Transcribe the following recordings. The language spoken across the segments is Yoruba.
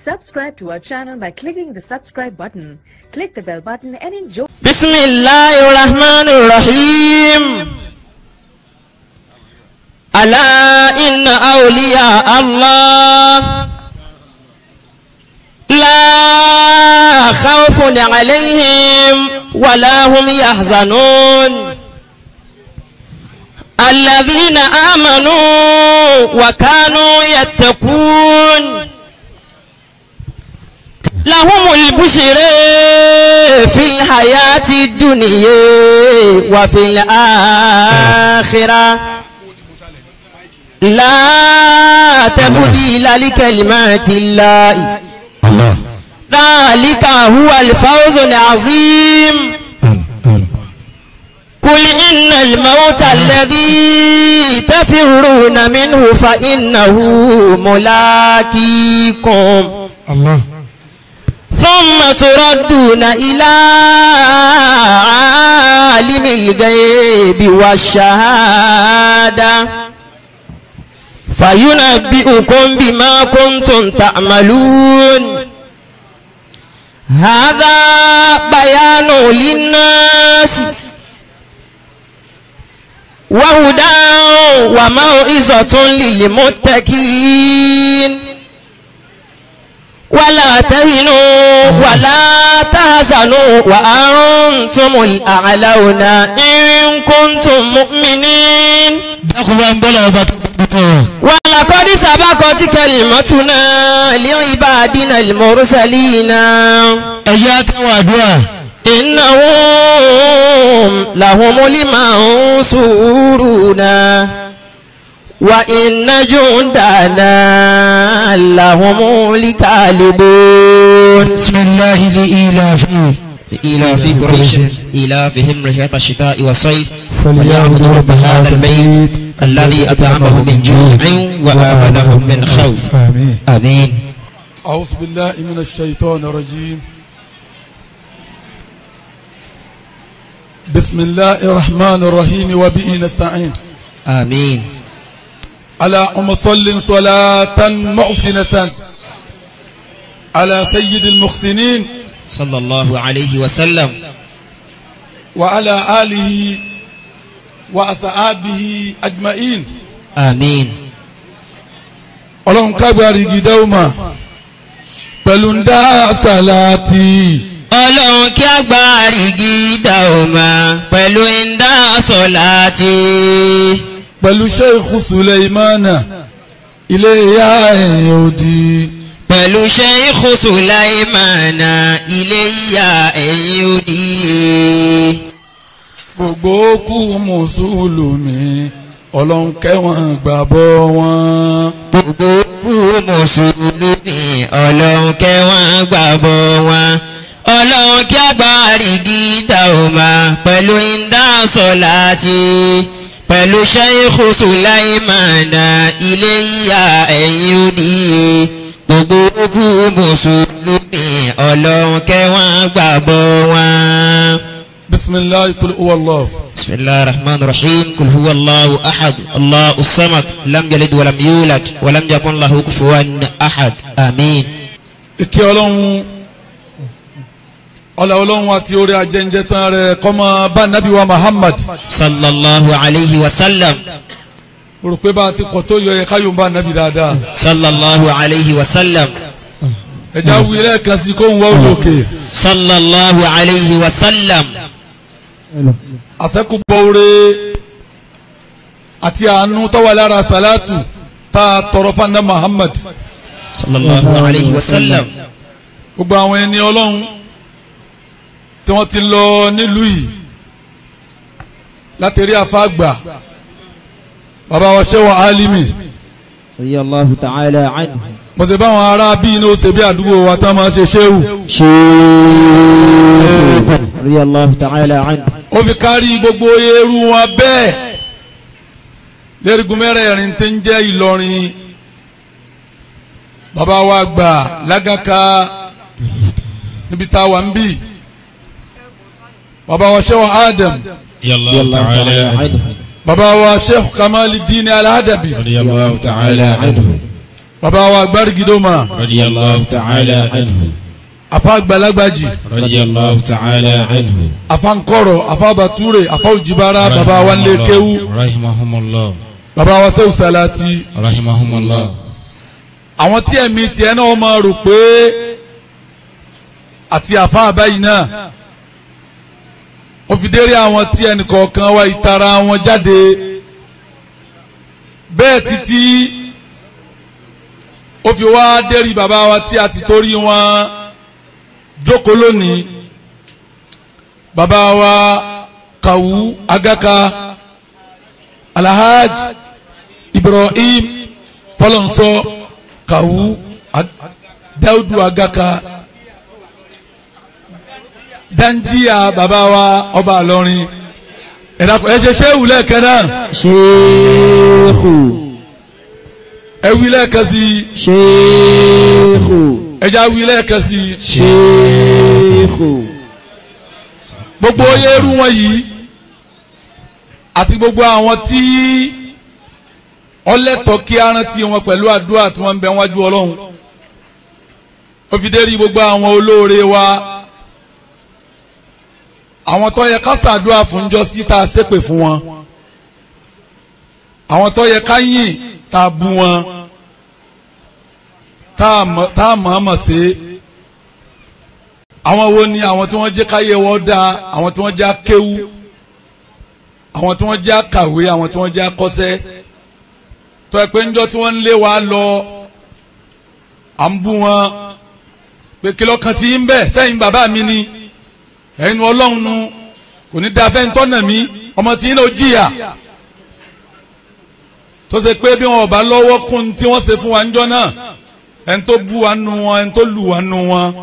Subscribe to our channel by clicking the subscribe button. Click the bell button and enjoy. بسم الله الرحمن الرحيم. ألا إن أولياء الله لا خوف عليهم ولا هم يحزنون الذين آمنوا وكانوا يتقون لهم البشرى في الحياة الدنيا وفي الآخرة لا تبديل لكلمات الله ذلك هو الفوز العظيم. قل إن الموت الذي تفرون منه فإنه ملاقيكم الله ثم تردون إلى عالم الغيب والشهادة فينبئكم بما كنتم تعملون. هذا بيان للناس وهدى وموعظة للمتقين. ولا تهنوا ولا تحزنوا وأنتم الأعلون إن كنتم مؤمنين. ولقد سبقت كلمتنا لعبادنا المرسلين إنهم لهم المنصورون وإن جندنا لهم الغالبون. بسم الله لإيلاف قريش إيلافهم رحلة الشتاء والصيف فليعبدوا رب هذا البيت الذي أطعمهم من جوع وآمنهم من خوف. آمين. آمين. أعوذ بالله من الشيطان الرجيم. بسم الله الرحمن الرحيم وبه نستعين. آمين. اللهم صل صلاة محسنة على سيد المحسنين صلى الله عليه وسلم وعلى آله وأصحابه أجمعين. آمين. Ọlọ́run kágbárí gidẹ́wùmá pẹ̀lú ń dá sàláàtì. Ọlọ́run kí agbárí gidẹ́wùmá pẹ̀lú ń dá sọ̀láàtì. Pẹ̀lú Sheikh Suleimana ilé ìyá ẹ̀yìn òdì. Pẹ̀lú Sheikh Suleimana ilé ìyá ẹ̀yìn òdì. Gbogbo kú mùsùlùmí Ọlọ́run kẹ́wọ̀n gbàbọ́ wọn. Gbogbo kú mùsùlùmí Ọlọ́run kẹ́wọ̀n gbàbọ́ wọn. Ọlọ́run kí agbárí gidẹ́wùmá pẹ̀lú ìdá sọ̀láàtì. Pẹ̀lú Sheikh Sulaimana ilé ìyá ẹ̀yìn òdì. Gbogbo kú mùsùlùmí Ọlọ́run kẹ́wọ̀n gbàgbọ́ wọn. Bisimilahi kul huwa Allah. Bisimilahi rahman rahim kul huwa Allahu ahad Allahu samad lam yalid walam yulad walam yakun lahu kufuwan ahad. Àmín. Ìkẹ́ Ọlọ́run ọlá Ọlọ́run àti orí ajẹ́njẹ́ tán rẹ̀ kó máa bá nábì wa Muhammad sallallahu alayhi wa sallam. Mo rò pé bá a ti pọ̀ tó yọ yẹ káyọ̀ ń bá nábì dáadáa. Sallallahu alayhi wa sallam. Ẹja wí lẹ́ẹ̀kan sí kó ń wá olókè. Sallallahu alayhi wa sallam. Àṣẹ́kùbọ̀ oore àti àánú tó wà lára sàlátù tá a tọrọ fún náà Muhammad sallallahu alayhi wa sallam. Gbogbo àwọn ẹni Ọlọ́run tí wọ́n ti lọ nílùú yìí láti rí àfáàgbà bàbá wa Shehu Alimi radiyallahu ta'ala anhu. Mo ṣe báwọn ará bí inú ṣe bí àdúgbò wa tá máa ṣe ṣéwù. Radiyallahu ta'ala anhu. Ó fi kárí gbogbo eérú wọn bẹ́ẹ̀ lẹ́rìgún mẹ́rẹ̀ẹ̀rin tí ń jẹ́ Ìlọrin. Bàbá wa gbà lágàkà níbi tá a wà ń bì. Bàbá wa Shehu Adam radiyallahu ta'ala anhu. Bàbá wa Sheikh Kamaludin Al-Adabi radiyallahu ta'ala anhu. Bàbá wa Gbárigidoma. Radiyallahu ta'ala anhu. Afa Gbalagbaji. Radiyallahu ta'ala anhu. Afa Nkọrọ, Afa Bature, Afa Ojibara, bàbá wa Nlekewu. Rahimahumullah. Bàbá wa Sehu Salati. Rahimahumullah. Àwọn tí ẹ̀mí tiẹ̀ náà máa rò pé àti àfa àbáyìí náà ó fi dérí àwọn tí ẹnìkọ̀ọ̀kan wá ìtara wọn jáde bẹ́ẹ̀ títí ó fi wá dérí bàbá wa tí a ti torí wọn jókòó lónìí, bàbá wa Kawu Agaka Alhaj Ibrahim Fọlọ́nsọ Kawu Daudu Agaka Danjiya bàbá wa ọba Ìlọrin. Ẹ ṣe ṣéwù lẹ́ẹ̀kan náà. Ṣéèkù. Ẹ wí lẹ́ẹ̀kan sí. Ṣéèkù. Ẹ já wí lẹ́ẹ̀kan sí. Ṣéèkù. Gbogbo eérú wọn yìí àti gbogbo àwọn tí ọlẹ́tọ̀ kí arántí wọn pẹ̀lú àdúrà tí wọ́n ń bẹ wájú Ọlọ́run. Ó fi dé rí gbogbo àwọn olóore wa, àwọn tó yẹ ká ṣàdúrà fún jọ sí tá a ṣépè fún wọn, àwọn tó yẹ ká yìn tá a bú wọn, tá a mọ̀ọ́mọ̀ ṣe. Àwọn wo ni àwọn tí wọ́n jẹ́ káyé wọ́n dá, àwọn tí wọ́n jẹ́ akéwú, àwọn tí wọ́n jẹ́ akàwé, àwọn tí wọ́n jẹ́ akọ́ṣẹ́, tó yẹ pé ńjọ́ tí wọ́n ń lé wa lọ à ń bú wọn pé kí lọ́kàn tí ń bẹ̀ sẹ́yìn bàbá mi ni ẹnu Ọlọ́run nu kò ní da fẹ́ ń tọ́nà mí, ọmọ tí ń lọ jìyà. Tó ṣe pé bí wọn ò bá lọ́wọ́ kún tí wọ́n ṣe fún wa ńjọ́ náà, ẹni tó bú wa nu wọn, ẹni tó lù wa nu wọn,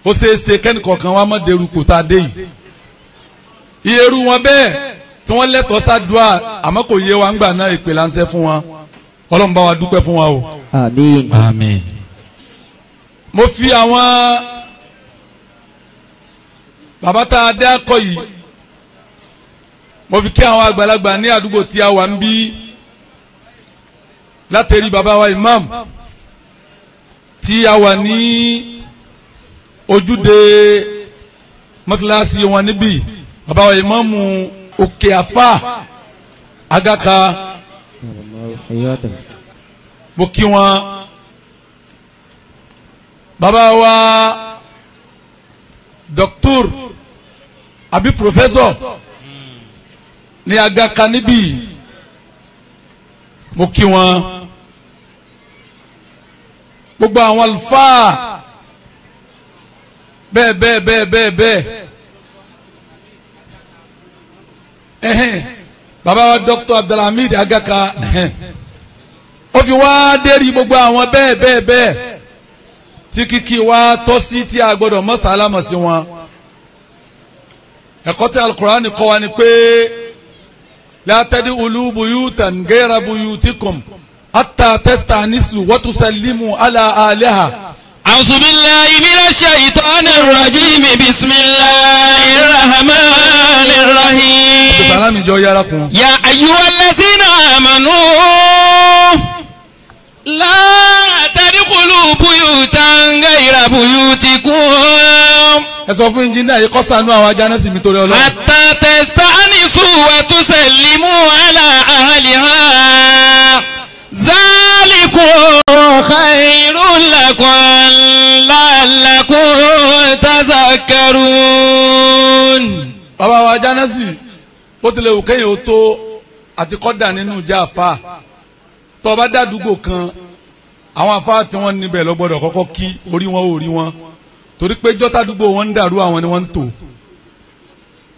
ó ṣeé ṣe kẹ́nìkọ̀ọ̀kan wa má dẹrù kò tá a dé yìí. Iyeru wọn bẹ́ẹ̀ tí wọ́n lẹ́tọ̀ọ́ sádùá àmọ́ kò yé wa ńgbà náà, ìpè là ń ṣe fún wọn. Ọlọ́run bá wa dúpẹ́ fún wa o. Àmín. Àmín. Mo fi àwọn bàbá tá a dé akọ yìí, mo fi kí àwọn àgbàlagbà ní àdúgbò tí a wà ń bí, látẹ̀rí bàbá wa imam tí a wà ní ojúde mọ́tíláṣí wọn níbí, bàbá wa imamu Òkè Àfà Agaka, mo kí wọn. Bàbá wa doctor àbí professor ní Agaka níbí, mo kí wọn. Gbogbo àwọn àlùfáà bẹ́ẹ̀ bẹ́ẹ̀ bẹ́ẹ̀ bẹ́ẹ̀ bẹ́ẹ̀ ẹ̀hẹ́n, bàbá wa Dr. Abdulhamid Agaka, ẹ̀hẹ́n, ó fi wá dérí gbogbo àwọn bẹ́ẹ̀ bẹ́ẹ̀ bẹ́ẹ̀ tí kíkí wa tọ́ sí tí a gbọ́dọ̀ mọ́ sálámọ̀ sí wọn. Ẹ̀kọ́ tí Al-Qur'ani kọ́ wa ni pé la tadkhulu buyutan ghayra buyutikum hatta tasta'nisu wa tusallimu ala ahliha. A'udhu billahi minash shaitanir rajim. Bismillahir rahmanir rahim. Sàlámì jọ yára kun. Ya ayyuhallazina amanu la tadkhulu buyutan ghayra buyutikum. Ẹ sọ fún ẹnjìnìá yìí kó ṣàánú àwọn ajá náà sì mi torí Ọlọ́run. Hatta tasta'nisu wa tusallimu ala ahliha. Zalikum khairun lakum la'allakum tazakkarun. Bàbá wa ajá náà sì bó tilẹ̀ wù kéèyàn ó tó àti kọ́dà nínú ìjà àfa, tó bá dàdúgbò kan àwọn àfa tí wọ́n níbẹ̀ lọ gbọ́dọ̀ kọ́kọ́ kí orí wọn ò rí wọn, torí pé jọ́tàdúgbò wọn ń dàrú àwọn ni wọ́n ń tò.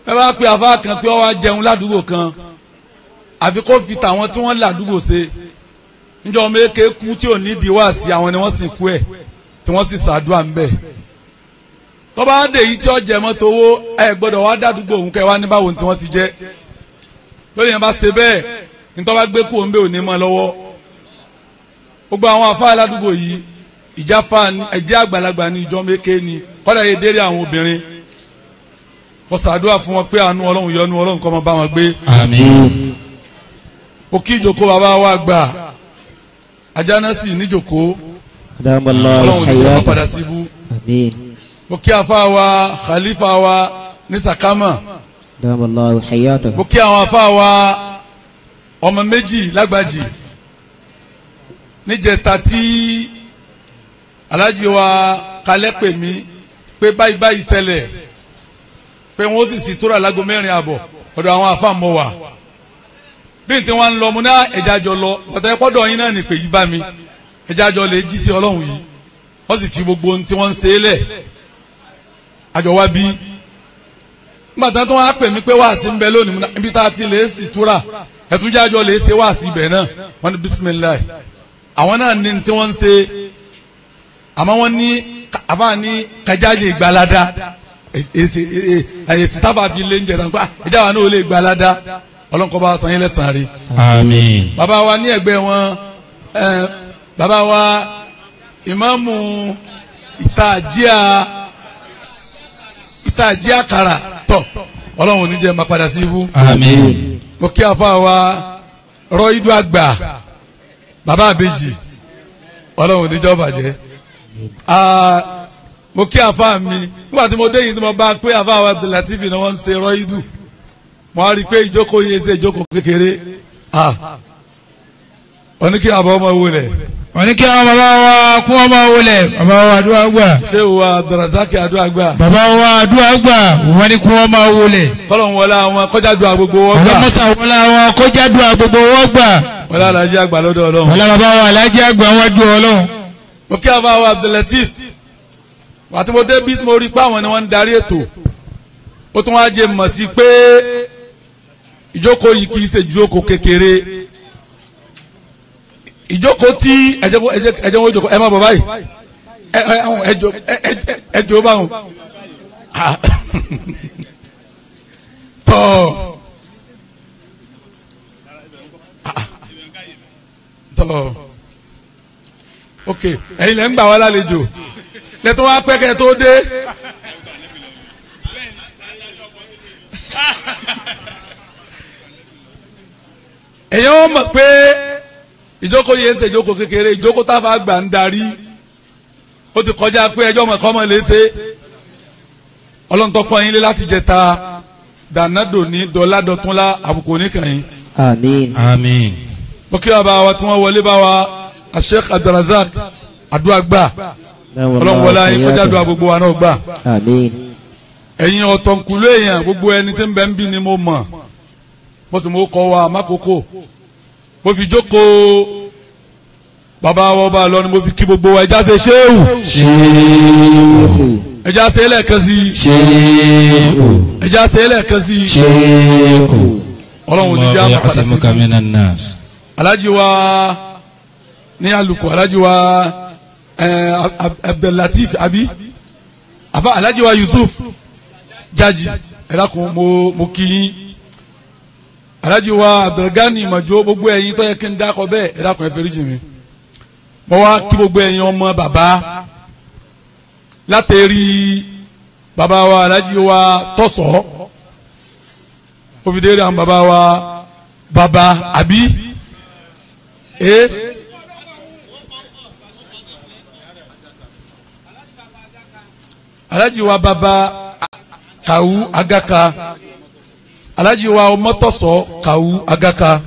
Ẹ bá pe àfa kan pé ó wá jẹun ládùúgbò kan, àfi kó fi tàwọn tí wọ́n ládùúgbò ṣe. Níjọ́ ọmọ eke kú tí ò nídìí wá sí àwọn ni wọ́n sì kú ẹ̀ tí wọ́n sì ṣàdúrà ń bẹ̀. Tó bá dé yìí tí ó jẹ mọ́tò owó, ẹ gbọ́dọ̀ wá dàdúgbò òun kẹ́ wá ní báwo tí wọ́n ti jẹ́. Lórí yẹn bá ṣe bẹ́ẹ̀, nítorí bá gbé kú òun bẹ́ẹ̀ ò ní mọ́ lọ́wọ́. Gbogbo àwọn afá aládùúgbò yìí, ìjáfa ẹ̀jẹ̀ àgbàlagbà ní ìjọ méke ni, kọ́dà yìí dérí àwọn obìnrin. Kó ṣàdúrà fún wọn pé àánú Ọlọ́run yọ́nú Ọlọ́run kó máa bá wọn gbé. Àmín. Ó kí ìjókòó bàbá wa gbà Ajánásì níjòkó ọlọ́run ní jẹ́ padà síbú. Mo kí afa wa khalifa wa ní Sakama. Mo kí àwọn afa wa ọmọ méjì lágbàjì níjẹta tí alájí wa kalẹ́ pè mí pé báyìí báyìí ṣẹlẹ̀ pé wọ́n sì sì tóra lágo 4:30 ọ̀dọ̀ àwọn afa mọ̀ wá bí n tí wọ́n ń lọ mo ní ẹja jọ lọ ọ̀tọ̀ ẹ̀pọ̀dọ̀ yín náà nìpè yí bá mi ẹja jọ lè jí sí ọlọ́run yìí wọ́n sì ti gbogbo ohun tí wọ́n ń ṣe é lẹ̀ àjọ wa bí nígbà tí wọ́n á pè mí pé wáàsí ń bẹ lónìí níbi tá a ti lè sì túra ẹ̀túnjẹ́ àjọ lè ṣe wáàsí ibẹ̀ náà wọ́n ní bisimilayi àwọn náà ní tí wọ́n ń ṣe àmọ́ wọ́n ní àbá ní kájà lè gbalada èsì tábà fi lé ń jẹ tán pé ẹja wa náà ó lè gbalada ọlọ́nkọ́ bá san yín lẹ́sàn-án rí. Àmín. Bàbá wa ní ẹgbẹ́ wọn bàbá wa ìmáàmù ìtàjíà kàrà tọ̀ ọlọ́run ò ní jẹ́ máa padà sí ibú. Àmín. Mo kí afa wa rọ idú àgbà bàbá àbèjì ọlọ́run ò ní jẹ́ bàjẹ́. Mo kí afa mi nígbà tí mo dé yìí tí mo bá pé afa wa Abdulateef ni wọ́n ń ṣe rọ idú mo á rí i pé ìjókòó yẹn ṣe ìjókòó kékeré wọ́n ní kí àbọ̀ ọmọ wọlé. Wọ́n ní kí àwọn bàbá wa kún ọmọ wọlé bàbá wa àdúrà gbà. Ṣé wa Abdulrasaq àdúrà gbà. Bàbá wa àdúrà gbà wọ́n ní kún ọmọ wọlé. Kọ́lọ̀ ń wọlé àwọn kọjá dùn gbogbo wọn gbà. Ọlọ́mọṣà wọlé àwọn kọjá dùn gbogbo wọn gbà. Wọlé alájí àgbà lọ́dọ̀ Ọlọ́run. Wọlé bàbá wa alájí àgbà wájú Ọlọ́run. Mo kí àbá wa Abdulateef àti mo dé bí mo rí pé àwọn ni wọ́n ń darí ètò ó tún wá jẹ mọ̀ sí pé ìjókòó yìí kì í ṣe ìjókòó kékeré ìjókòó tí ẹjẹ wọn jókòó ẹ má bọ̀ báyìí ẹ jọ báwọn tọ tọ ok ẹ̀yin lẹ ń gbà wá lálejò lẹ́tọ́ wá pẹ́kẹ́ tó dé. Èyàn ó mọ̀ pé ìjókòó yẹn ń ṣe ìjókòó kékeré ìjókòó táfà gbà ń darí ó ti kọjá pé ẹjọ́ mọ̀ kọ́ mọ̀ lè ṣe ọlọ́ntọ́pọ̀ yín lé láti jẹta dànádò ní dọ́ládọ́túnlá àbùkù oníkàyìn. Àmín. Àmín. Mo kí bàbá wa tí wọ́n wọlé bá wa Sheikh Abdulrasaq àdúrà gbà ọlọ́run wọlé ayé kọjá àdúrà gbogbo wa náà gbà. Àmín. Ẹ̀yin ọ̀tọ̀nkùlú èèyàn gbogbo ẹni tí ń bẹ ń bí ni mo mọ̀ mo sì mọ kọ́ wa mákòókò mo fi jókòó bàbá wa ọba lọ ni mo fi kí gbogbo wa ẹja ṣe ṣéwù Ṣéwù. ẹja ṣe lẹ́ẹ̀kan sí Ṣéwù. ẹja ṣe lẹ́ẹ̀kan sí Ṣéwù. ọlọ́run ní jẹ́ àpàdà sí ya'simuka minan nas. alájí wa ní alùkò alájí wa Abdulateef abi afa alájí wa Yusuf Jaji ẹ̀dàkùn mo kí yín alájí wa Abdulgani Majo gbogbo ẹ̀yin tó yẹ kí n dákọ bẹ́ẹ̀ ẹ̀dàkùn ẹ foríjì mi mo wá kí gbogbo ẹ̀yin ọmọ bàbá látẹ̀rí bàbá wa alájí wa tọ̀sọ̀ òfìdérí àwọn bàbá wa bàbá àbí alájí wa bàbá Kawu Agaka alájí wa ọmọtọ̀sọ̀ Kawu Agaka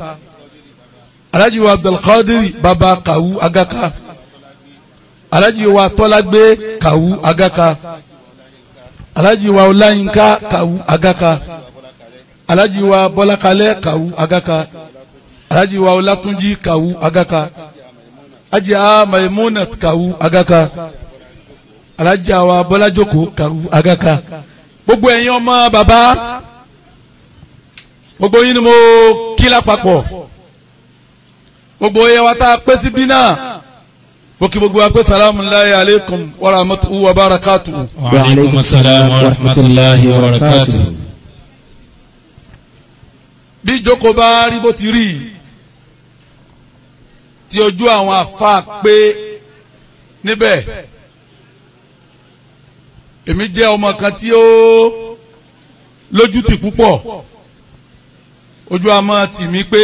alájí wa Abdulkadir bàbá Kawu Agaka alájí wa Tọ́lágbé Kawu Agaka alájí wa Ọláyínká Kawu Agaka alájí wa Bọ́lákalẹ́ Kawu Agaka alájí wa Ọlátúnjí Kawu Agaka ajíà Maimunat Kawu Agaka alájí wa Bọ́lájókòó Kawu Agaka gbogbo ẹ̀yin ọmọ bàbá gbogbo yín ni mo kí lápapọ̀ gbogbo yẹn wa tá a pé síbí náà mo kí gbogbo wa pé salamu alayhi alaykum wa rahmatulahi wa barakatuhu. Wa alaykum assalam wa rahmatulahi wa barakatuhu. Bí ìjókòó bá rí bó ti rí tí ojú àwọn àfa pé níbẹ̀ èmi jẹ́ ọmọ kan tí ó lójútì púpọ̀ ojú àmọ́ tì mí pé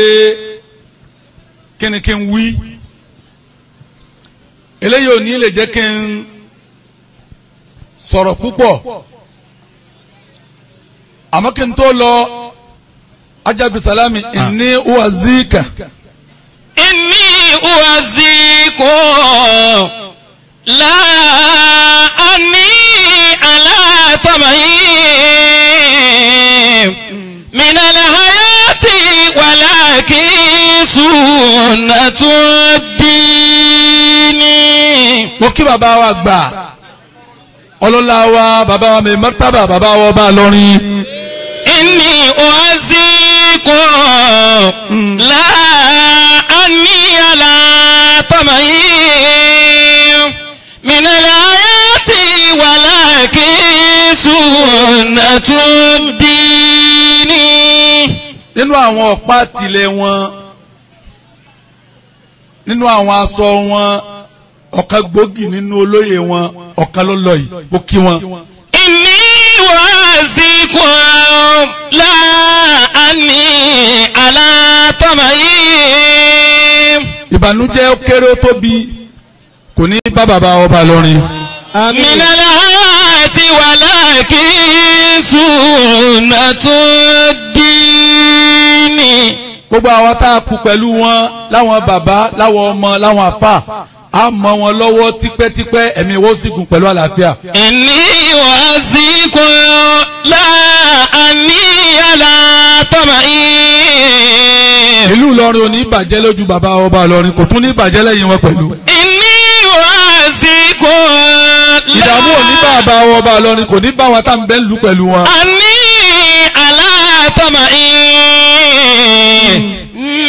kí ni kí n wí Eléyìí ò ní lè jẹ́ kí n sọ̀rọ̀ púpọ̀, àmọ́ kí n tó lọ ajabi salami inni uwazika. Inni uwazika la ani ala tamayi min alhayati walakin sunnatu dini. Mo kí bàbá wa gbà ọlọ́lá wa bàbá wa mi mọ́tàbà bàbá wa ọba lọ́rin. Inni uwazikum la anni ala tamayi min alhayati walakin sunnatu dini. Nínú àwọn ọ̀pá tilẹ̀ wọn, nínú àwọn aṣọ wọn, ọ̀kan gbòógì nínú olóyè wọn, ọ̀kan ló lọ yìí, ó kí wọn. Inni uwazikum la anni ala tamayi. Ìbànújẹ́ ó kéré ó tóbi kò ní bá bàbá ọba lọ́rin. Min alhayati walakin sunnatu dini. Gbogbo àwọn tá a kú pẹ̀lú wọn láwọn bàbá láwọn ọmọ láwọn àfà a mọ wọn lọ́wọ́ tipẹ́tipẹ́, ẹ̀mí wọ́n sì gùn pẹ̀lú àlàáfíà. Inni uwazikum la anni ala tamayi. Ìlú Ìlọrin ò ní bàjẹ́ lójú bàbá ọba Ìlọrin, kò tún ní bàjẹ́ lẹ́yìn wọn pẹ̀lú. Inni uwazikum la. Ìdààmú ò ní bàbá ọba Ìlọrin, kò ní bá wọn tá à ń bẹ́ lù pẹ̀lú wọn. Anni ala tamayi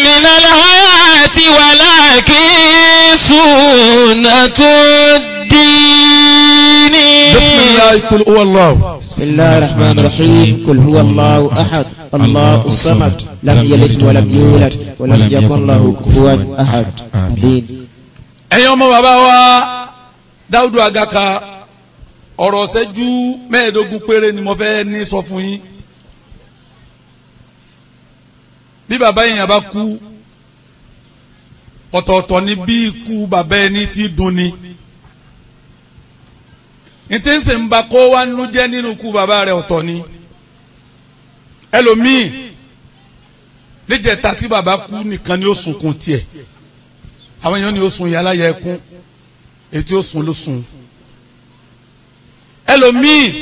min alhayati walakin sunnatu dini. Bisimilahi kul huwa Allah. Bisimilahi rahman rahim kul huwa Allahu ahad Allahu samad lam yalid walam yulad walam yakun lahu kufuwan ahad. Àmín. Ẹ̀yin ọmọ bàbá wa Dáúdù Àgàkà, ọ̀rọ̀ ṣẹ́jú 25 péré ni mo fẹ́ ní sọ fún yín. Bí bàbá èèyàn bá kú, ọ̀tọ̀ọ̀tọ̀ ni bí ikú bàbá ẹni tí dùn ni. Ní tí ń sì ń ba kó wá nínú jẹ́ nínú ikú bàbá rẹ̀ ọ̀tọ̀ ni. Ẹlòmíì níjẹta tí bàbá kú nìkan ni ó sunkún tiẹ̀. Àwọn èèyàn ni ó sun yàrá yẹ ẹkún, ètí ó sun ló sun. Ẹlòmíì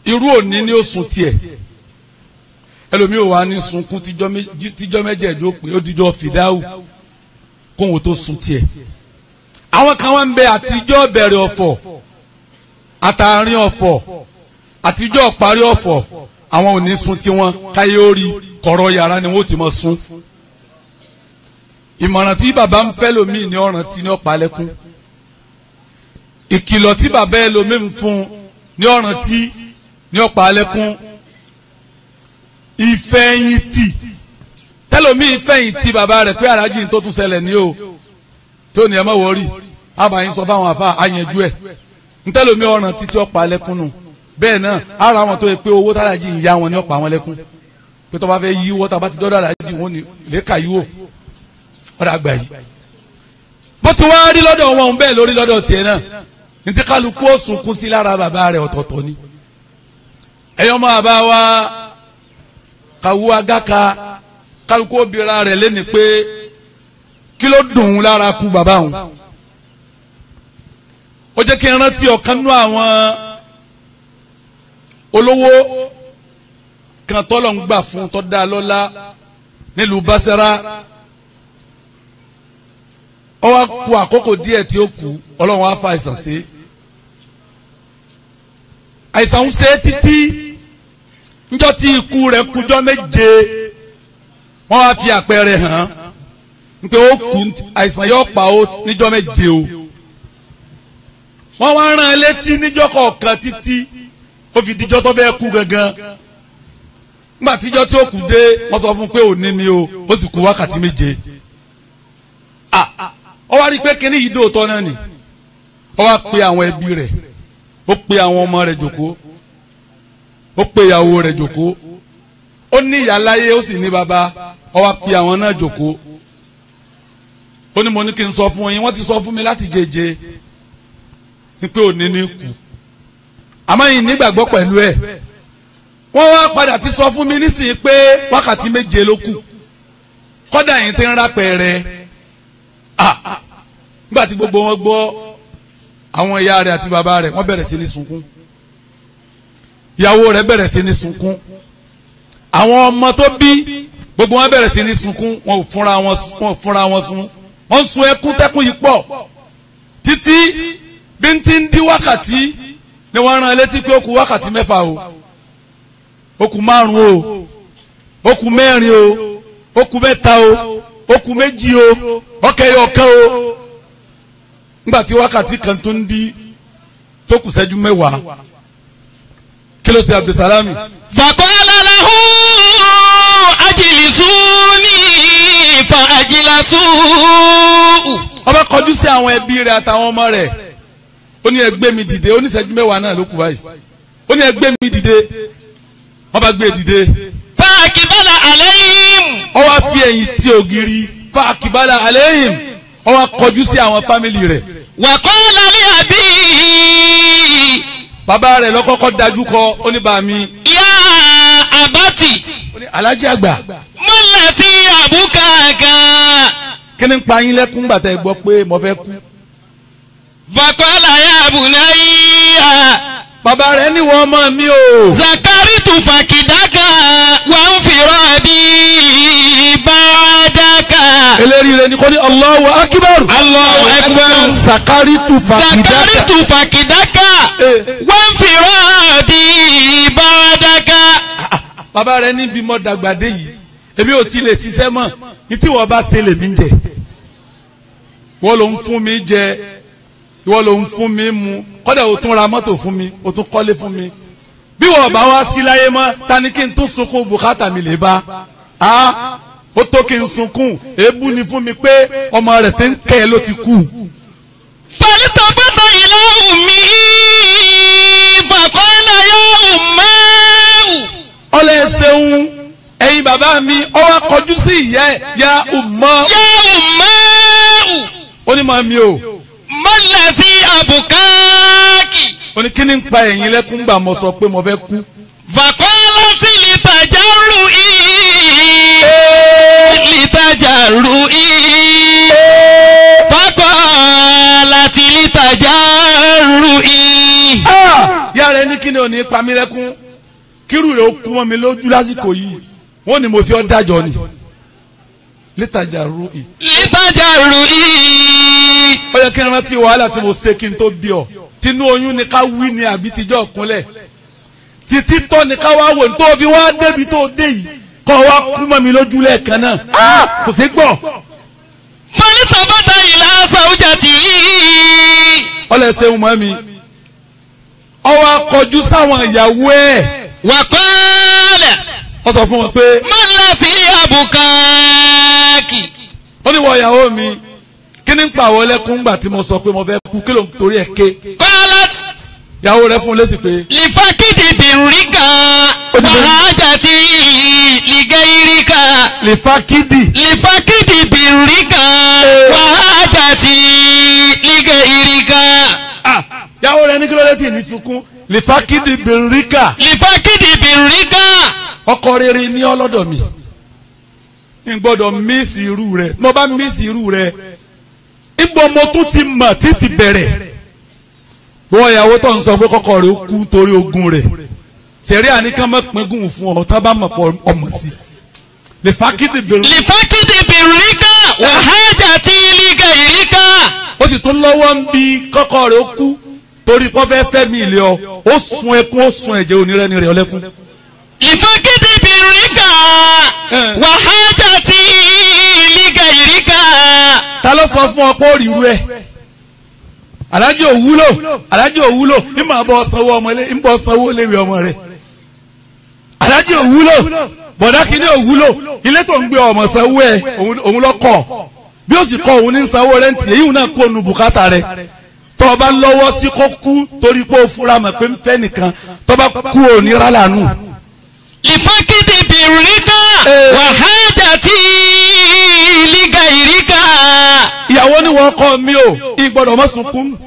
irú òní ni ó sun tiẹ̀. Ẹlòmíì ò wá ní sunkún tíjọ́ mẹ́jẹ̀ẹ́jọ́ pé ó dijọ́ fìdáwù kóhun tó sun tiẹ̀. Àwọn kan wá ń bẹ àtijọ́ bẹ̀rẹ̀ ọ̀fọ̀, àtàrin ọ̀fọ̀, àtijọ́ parí ọ̀fọ̀, àwọn ò ní sun tiwọn, káyé ó rí kọ̀rọ̀ yàrá ni wọ́n ti mọ̀ sun. Ìmọ̀ràn tí bàbá ń fẹ́ lómi ní ọ̀ràn tí ní ọ̀pá lẹ́kún. Ìkìlọ̀ tí bàbá ẹlòmíì ń fún ní ọ̀ràn tí ní ọ̀pá lẹ́kún. Ìfẹ̀yìntì tẹlomi ìfẹ̀yìntì bàbá rẹ̀ pé aláàjì tó tún ṣẹlẹ̀ ní o, tó ní ẹ má wọrí, àbáyín sọ fáwọn àfa àyànjú ẹ̀ ntẹlomi ọ̀ràn títí ọ̀pá lẹ́kún nù. Bẹ́ẹ̀ náà ara wọn tó yẹ pé owó tàlájì ń yá wọn ní ọ̀pá wọn lẹ́kún, pé tó bá fẹ́ yíwọ́ tá a bá ti dọ́dọ̀ aláàjì wọn ní lẹ́ka yíwò ọ̀dà àgbà yìí. Bó ti wá rí lọ́dọ̀ wọn bẹ́ẹ̀ lórí lọ́dọ̀ tiẹ̀ náà, ntí kálukú ó sunkún sí lára bàbá rẹ̀ ọ̀tọ̀ọ̀tọ̀ ni. Ẹ̀yọ́ máa bá wa Kàwú Àgàkà, kálukú obìnrin rẹ̀ lẹ́ni pé kí ló dùn ún lára kú bàbá òun. Ó jẹ́ kí n rántí ọ̀kan nú àwọn olówó kan tọ́lọ̀ ń gbà fún tọ́ da lọ́lá nílùú Basra. Ó wá kù àkókò díẹ̀ tí ó kù, Ọlọ́run á fa àìsàn sí. Àìsàn ń ṣe títí njọ́ tí ikú rẹ̀ kújọ́ 7, wọ́n wá fi àpẹẹrẹ hàn án pé ó kú, àìsàn yóò pa ó níjọ́ 7 o. Wọ́n wá rán an létí níjọ́ kọ̀ọ̀kan títí ó fi dijọ́ tó fẹ́ kú gangan. Nígbà tíjọ́ tí ó kú dé, wọ́n sọ fún un pé òní ni o, ó sì kú wákàtí 7. Ó wá rí i pé kíní yìí dóòtọ́ náà ni. Ó wá pe àwọn ẹbí rẹ̀, ó pe àwọn ọmọ rẹ̀ jókòó, ó pe ìyàwó rẹ̀ jókòó, ó ní ìyá láyé ó sì ní bàbá, ó wá pe àwọn náà jókòó. Ó ní mo ní kí n sọ fún yín, wọ́n ti sọ fún mi láti jẹjẹ ní pé òní ní kú, àmọ́ yìí nígbàgbọ́ pẹ̀lú ẹ̀. Wọ́n wá padà ti sọ fún mi nísìnyí pé wákàtí 7 ló kù, kọ́dà yìí ti ń rápẹ̀rẹ̀. Nígbà tí gbogbo wọn gbọ́, àwọn ìyá rẹ̀ àti bàbá rẹ̀ wọ́n bẹ̀rẹ̀ sí ní sunkún, ìyàwó rẹ̀ bẹ̀rẹ̀ sí ní sunkún, àwọn ọmọ tó bí gbogbo wọn bẹ̀rẹ̀ sí ní sunkún. Wọn ò fúnra wọn sun, wọ́n sun ẹkún tẹ́kún yìí pọ̀ títí bí n ti ń di wákàtí ni wọ́n rán létí pé ó kù wákàtí 6 o, ó kù 5 o, ó kù 4 o, ó kù 3 o, ó kù 2 o, ọ̀kẹ́ ọ̀kan o. Nígbà tí wákàtí kan tó ń di tó kù ṣẹ́jú 10, kí ló ṣe Abdulsalami? Faqala lahu ajlisuni fa ajlasu. Ọba kọjú sí àwọn ẹbí rẹ̀ àtàwọn ọmọ rẹ̀, ó ní ẹ gbé mi dìde. Ó ní ṣẹ́jú 10 náà ló kù báyìí. Ó ní ẹ gbé mi dìde. Wọ́n bá gbé dìde. Faqibala alayhim. Ó wá fi ẹ̀yìn tí ògiri. Faqibala alayhim. Ó wá kọjú sí àwọn fámìlì rẹ̀. Wa qala li abi. Bàbá rẹ̀ ló kọ́kọ́ dájú kọ, ó ní bá mi. Ya abati. Ó ní alájí àgbà. Mọ́lá sí àbúkàkà. Kí ni ń pa yín lẹ́kún gbàtà ẹ gbọ́ pé mo fẹ́ kú? Faqala ya bunayya. Bàbá rẹ̀ ní wọ́n ọmọ mi o. Zakaritu fakidaka wa ń fi rọ́ọ̀dì bàdàkà. Eléyìí rẹ̀ ni kò ní Allahu akbar. Allahu akbar. Zakaritu fakidaka. Zakaritu fakidaka wa ń fi rọ́ọ̀dì bàdàkà. Bàbá rẹ̀ ní bí mo dàgbà dé yìí, èmi ò ti lè ṣiṣẹ́ mọ́, ìtí wọ́n bá ṣe lèmi ń jẹ. Wọ́n ló ń fún mi jẹ, ìwọ ló ń fún mi mu, kọ́dà o tún ra mọ́tò fún mi, o tún kọ́lé fún mi. Bí wọ́n bá wá sí láyé mọ́, ta ni kí n tún sunkún bùkátà mi lè bá? A ó tó kí n sunkún, èébú ni fún mi pé ọmọ rẹ̀ ti ń kẹ́ ẹ ló ti kú. Falitafata ila ummi faqala ya umma. Ọlẹ́ ṣeun, ẹ̀yin bàbá mi, ó wá kọjú sí ìyá ẹ̀, ya umma. Ya umma. Ó ní màmí o. Mọ́lá sí àbùkáàkì. Ó ní kí ni ń pa ẹ̀yin lẹ́kún gbà mo sọ pé mo fẹ́ kú. Fàkọ́lá tí lìtàjà rú í. Lìtàjà rú í. Fàkọ́lá tí lìtàjà rú í. Yàrá ẹni kí ni ò ní pa mí lẹ́kún, kírù rẹ̀ ó kú mọ́ mi lójú lásìkò yìí, wọ́n ní mo fi ọ́ dájọ́ ni. Lìtàjà rú í. Lìtàjà rú í. Ó yẹ kí n rántí wàhálà tí mo ṣe kí n tó bí ọ. Tinú oyún ni ká wí ni àbí tijọ́ kúnlẹ̀, títí tọ́ ni ká wá wò ní tó fi wá débi tó dé yìí, kọ́ wá kú mọ́ mi lójú lẹ́ẹ̀kan náà, kò sí gbọ́. Falitafata ila zawjati. Ọlẹ́ ṣeun mọ́ mi, ó wá kọjú sáwọn ìyàwó ẹ̀. Wa qala. Ó sọ fún wọn pé. Mọ́lá sí àbùkáàkì. Ó ní wọ ìyàwó mi, kí ni ń pa àwọn ẹlẹ́kùn gbà tí mo sọ pé mo fẹ́ kú, kí ló ń torí ẹ̀ ké? Qalat. Ìyàwó rẹ̀ fún un lésì pé. Lifakidi birrika wàhájàtì ligairika. Lifakidi. Lifakidi birrika wàhájàtì ligairika. Ìyàwó rẹ̀ ní kí ló dé tì ní sunkún? Lifakidi birrika. Lifakidi birrika. Ọkọ rere ní ọlọ́dọ̀ mi, n gbọ́dọ̀ mísì irú rẹ̀. Mo bá mísì irú rẹ̀, ibo mo tún ti mọ̀ títí bẹ̀rẹ̀. Wọ́n ìyàwó tó ń sọ pé kọ́kọ́ rẹ̀ ó kú torí ogun rẹ̀, sẹ̀rí àníkàn mọ̀ pínkún fún ọ tá bá mọ̀ pọ̀ ọmọ sí. Lifakidi birrika. Lifakidi birrika wàhájàtì ligairika. Ó sì tún lọ́wọ́ ń bi kọ́kọ́ rẹ̀ ó kú torí pọ́ fẹ́ fẹ́ mi ilé ọ, ó sun ẹkún, ó sun ẹ̀jẹ̀ onírẹ́ni rẹ̀ ọlẹ́kún. Lifakidi birrika wàhájàtì ligairika. Ta ló sọ fún ọ pé ó rí irú ẹ? Alájì òwúlò, alájì òwúlò, ń máa bọ sanwó ọmọ ilé, ń bọ sanwó léwe ọmọ rẹ. Alájì òwúlò, bọ̀dá kìíní òwúlò, ilé tó ń gbé ọmọ sanwó ẹ, òun lọ kọ. Bí ó sì kọ òun ní sanwó rẹ́ǹtì, èyí náà kó nu bùkátà rẹ. Tó bá lọ́wọ́ sí kó kú torí pé ó fura mọ̀ pé ń fẹ́ nìkan, tó bá kú ò ní rálànù. Lifakidi birrika wàhájàtì ligairika. wọ́n kọ́ mi o ìgbọ́dọ̀ mọ́ sunkún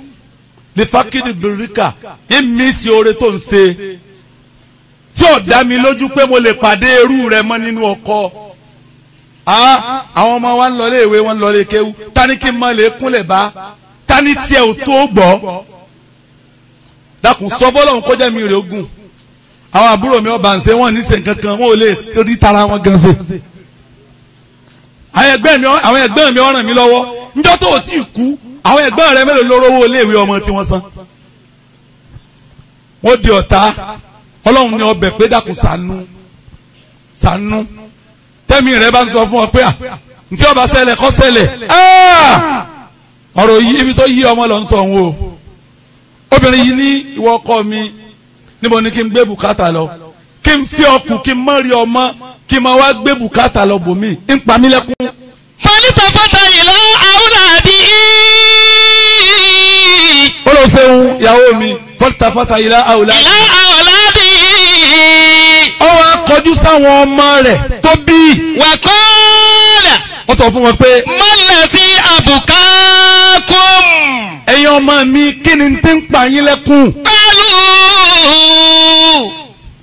lè fákìdì bìríkà èmi sí oore tó ń ṣe tí ò dá mi lójú pé mo lè pàdé irú rẹ mọ́ nínú ọkọ. Àwọn ọmọ wa ń lọ léèwé wọn ń lọ lé kéwú tani kí n má lè kúnlẹ̀ bá tani tiẹ̀ ò tó gbọ́. Dákun sọ fọlọ́run kọjá mi rè ogun. Àwọn àbúrò mi ọba ń ṣe wọn ní ṣe nǹkan kan wọn ò lè rí tara wọn gan ṣe. Àwọn ẹgbẹ́ mi ọ̀ràn mi lọ́wọ́ njọ́ tó o tí ì kú àwọn ẹgbẹ́ rẹ mélòó lóró owó iléèwé ọmọ tí wọ́n san. Wọ́n di ọ̀tá. Ọlọ́run ní ọbẹ̀ pé dákun ṣàánú ṣàánú tẹ́mi rẹ bá ń sọ fún ọ pé à ntí ọba ṣẹlẹ̀ kó ṣẹlẹ̀ ọ̀rọ̀ yìí ibi tó yí ọmọ lọ ń sọ òun o. Obìnrin yìí ní ìwọ ọkọ mi níbo ni kí n gbé bùkátà lọ kí n fi ọkù kí n má rí ọmọ kí n má wá gbé bùkátà lọ bòmí ń pa mí lẹ́kún. Fọlítọ̀ fọ́tà yìí lọ àwùlàdì. Ó lọ sẹ́wọ̀n ìyàwó mi fọ́tà fọ́tà yìí lọ àwùlàdì. Ìlà àwùlàdì. Ó wá kọjú sáwọn ọmọ rẹ̀ tó bí. Wàkọ́ọ̀lá. Ó sọ fún wọn pé. Mọ́lẹ̀ sí àbùkákùn. Ẹ̀yin ọmọ mi kí ni tí ń pa yín lẹ́kún. Kálù.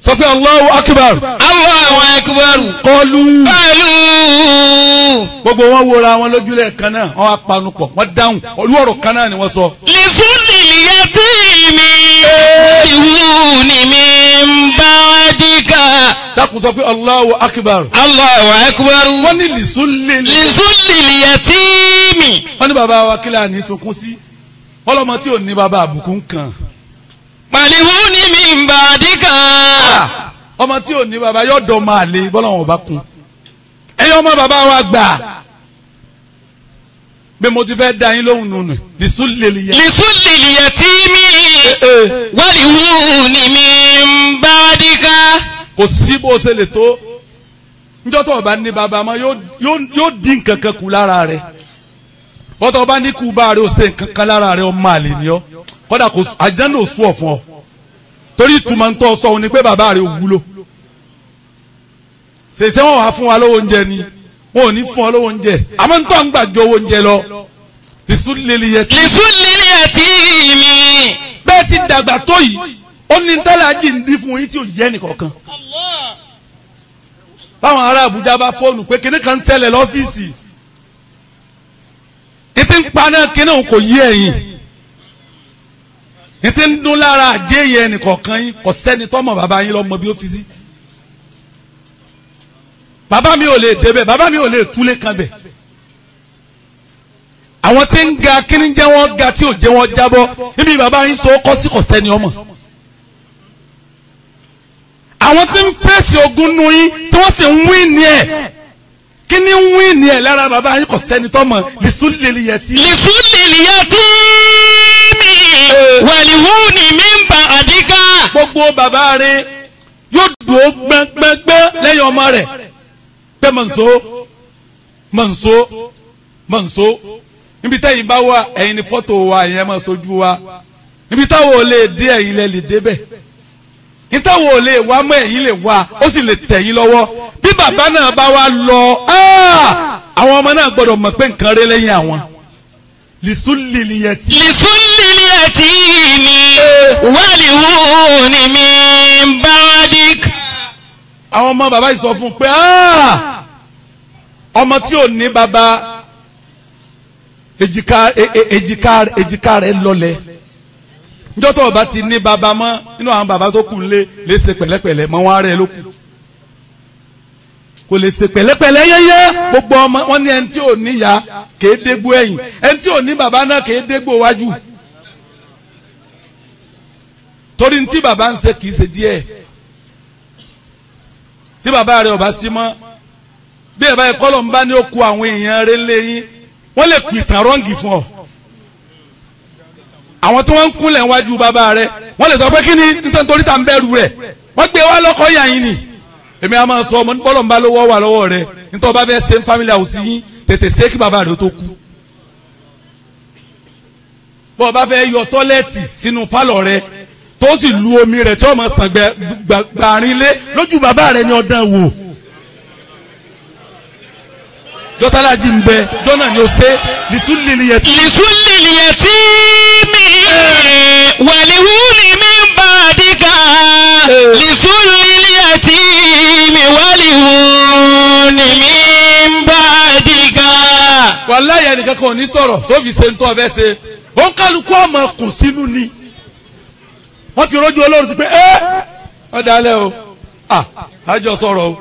Sọ pé Allahu Akbar. Allahu Akbar. Kọlu. Kọlu. Gbogbo wọn wora wọn lójúlẹ̀ kan náà wọn á panu pọ̀ wọn dáhùn olú ọ̀rọ̀ kan náà ni wọ́n sọ. Lìsúlì yatimi. Ìwú ni mi ń bá dìkà. Dákun sọ pé Allahu Akbar. Allahu Akbar. Wọ́n ní lìsúlì. Lìsúlì yatimi. Wọ́n ní bàbá wa kílà ní sunkún sí. Wọ́n lọ́mọ tí ò ní bàbá àbùkù ń kàn. Pàlíwú ni mi ń bá dìkà. Ọmọ tí ò ní bàbá yóò dọ̀ máa lè bọ́lá wọn bá kun. Ẹ̀yin ọmọ bàbá wa gbà. Bí mo ti fẹ́ da yín lóhùn nùnú. Lìsúlì yatimi. Wàlíwú ni mi ń bá dìkà. Kò sí bó ṣe lè tó njọ́ tó o bá ní bàbá mọ́ yóò dín nǹkan kan kù lára rẹ̀. Bọ́tọ̀ bá ní kú bá rẹ̀ ó ṣe nǹkan kan lára rẹ̀ ó máa lè ní ọ́. Kódà kò àjẹ́nà òsú ọ̀fun ọ. Torí ìtumọ̀ ń tọ́ sọ òun ni pé bàbá rẹ̀ ò wúlò. Ṣèṣe wọn wàá fún wa lówó oúnjẹ ni wọn ò ní fún ọ lówó oúnjẹ. Àmọ́ ń tọ́ ń gbàjọ owó oúnjẹ lọ. Lìsúlìlì yatimi. Bẹ́ẹ̀ ti dàgbà tó yìí ó ní tẹ́lẹ̀ ajé ń dín fún yín tí ò yẹ nìkọ̀ọ̀kan. Báwọn ará Àbújá bá fóònù pé kinní kan ń ṣẹlẹ̀ lọ́fíìsì ètí ń paná kinní òun kò yé ẹ̀yìn ètí ń dún lára àjẹ́ yẹn nìkọ̀ọ̀kan yín kò sẹ́ni tọ́mọ̀ bàbá yín lọ́mọ bí ó fi sí. Bàbá mi ò lè débẹ̀ bàbá mi ò lè túlé kan bẹ̀. Àwọn tí ń ga kinní jẹ́ wọ́n ga tí ò jẹ́ wọ́n jábọ́ níbi bàbá yín sọ kọ́ sí kò sẹ́ni ọmọ. Àwọn tí ń fèsì ogun nu yín tí wọ́n sì ń wí ní ẹ̀ kí ni ń wí ní ẹ̀ lára bàbá yín kò sẹ́ni tọ́mọ̀ lìsúlìlì yẹtí. Lìsúlìlì yatimi. Wàlíwú ni mi ń bá àdíkà. Gbogbo bàbá rẹ̀ yóò dùn ó gbẹ́ngbẹ́ngbẹ́ lẹ́yìn ọmọ rẹ̀ pé mọ̀nsó mọ̀nsó mọ̀nsó níbi tẹ́yìn bá wà ẹ̀yin ni fọ́tò wa ẹ̀yin ẹ̀ máa sojú wa níbi táwọn ò lè dé ẹ̀yin lẹ lè débẹ̀ nítawọ̀ ò lè wá mọ́ ẹ̀yin lè wá ó sì lè tẹ̀yìn lọ́wọ́ bí bàbá náà bá wá lọ àwọn ọmọ náà gbọ́dọ̀ mọ̀ pé nǹkan rẹ lẹ́yìn àwọn. Lìsúlìlì yẹtí. Lìsúlìlì yatimi. Wàlíwú ni mi ń bá dìkà. Àwọn ọmọ bàbá yìí sọ fún un pé ọmọ tí ò ní bàbá èjìká rẹ̀ lọlẹ̀ njọ́ tó o bá ti ní baba mọ́ inú àwọn baba tó kù lé lè ṣe pẹ̀lẹ́pẹ̀lẹ́ mọ́ wọn ara ẹ ló kù kò lè ṣe pẹ̀lẹ́pẹ̀lẹ́ yẹ́yẹ́ gbogbo ọmọ wọn ní ẹni tí ò ní ya kèé dégbò ẹ̀yìn ẹni tí ò ní baba náà kèé dégbò wájú torí ntí baba ń ṣe kìí ṣe díẹ̀ tí baba rẹ̀ ọba sí mọ́ bí ẹ̀ báyìí kọ́lọ̀ ń bá ní ó ku àwọn èèyàn rẹ̀ lẹ́yìn wọ́n lè pìtàn rọ́ǹgì fún ọ. Àwọn tí wọ́n ń kúnlẹ̀ wájú bàbá rẹ̀ wọ́n lè sọ pé kí ni nítorí tá ń bẹ̀rù rẹ̀ wọ́n gbé wá lọ́kọ́ yà yín ni. Èmi a máa sọ ọmọ bọ́lọ̀ ń bá lówó wà lọ́wọ́ rẹ̀ nítorí ọba fẹ́ ṣe ń family house yín tètè ṣe kí bàbá rẹ̀ tó kú. Bọ́ ọba fẹ́ yọ tọ́lẹ́ẹ̀tì sínú pálọ̀ rẹ̀ tó sì lu omi rẹ̀ tí ó máa sàn gbàrin lé lójú bàbá rẹ̀ ni ọdán wò. Jọ́tàlájì ń bẹ jọ́nà ni ó ṣe lisuliliyẹtì. Lisuliliyatimi walihuni min ba'dika. Lisuliliyatimi walihuni min ba'dika. Wàláyé ẹnìkan kan ò ní sọ̀rọ̀ tó fi ṣe ń tọ́ ọbẹ̀ ṣe. Ó ń kálukú ọmọ kùn sínú ni. Wọ́n ti rọ́jú Ọlọ́run ti pé ẹ́ wọ́n dalẹ̀ o. Àjọ sọ̀rọ̀ o.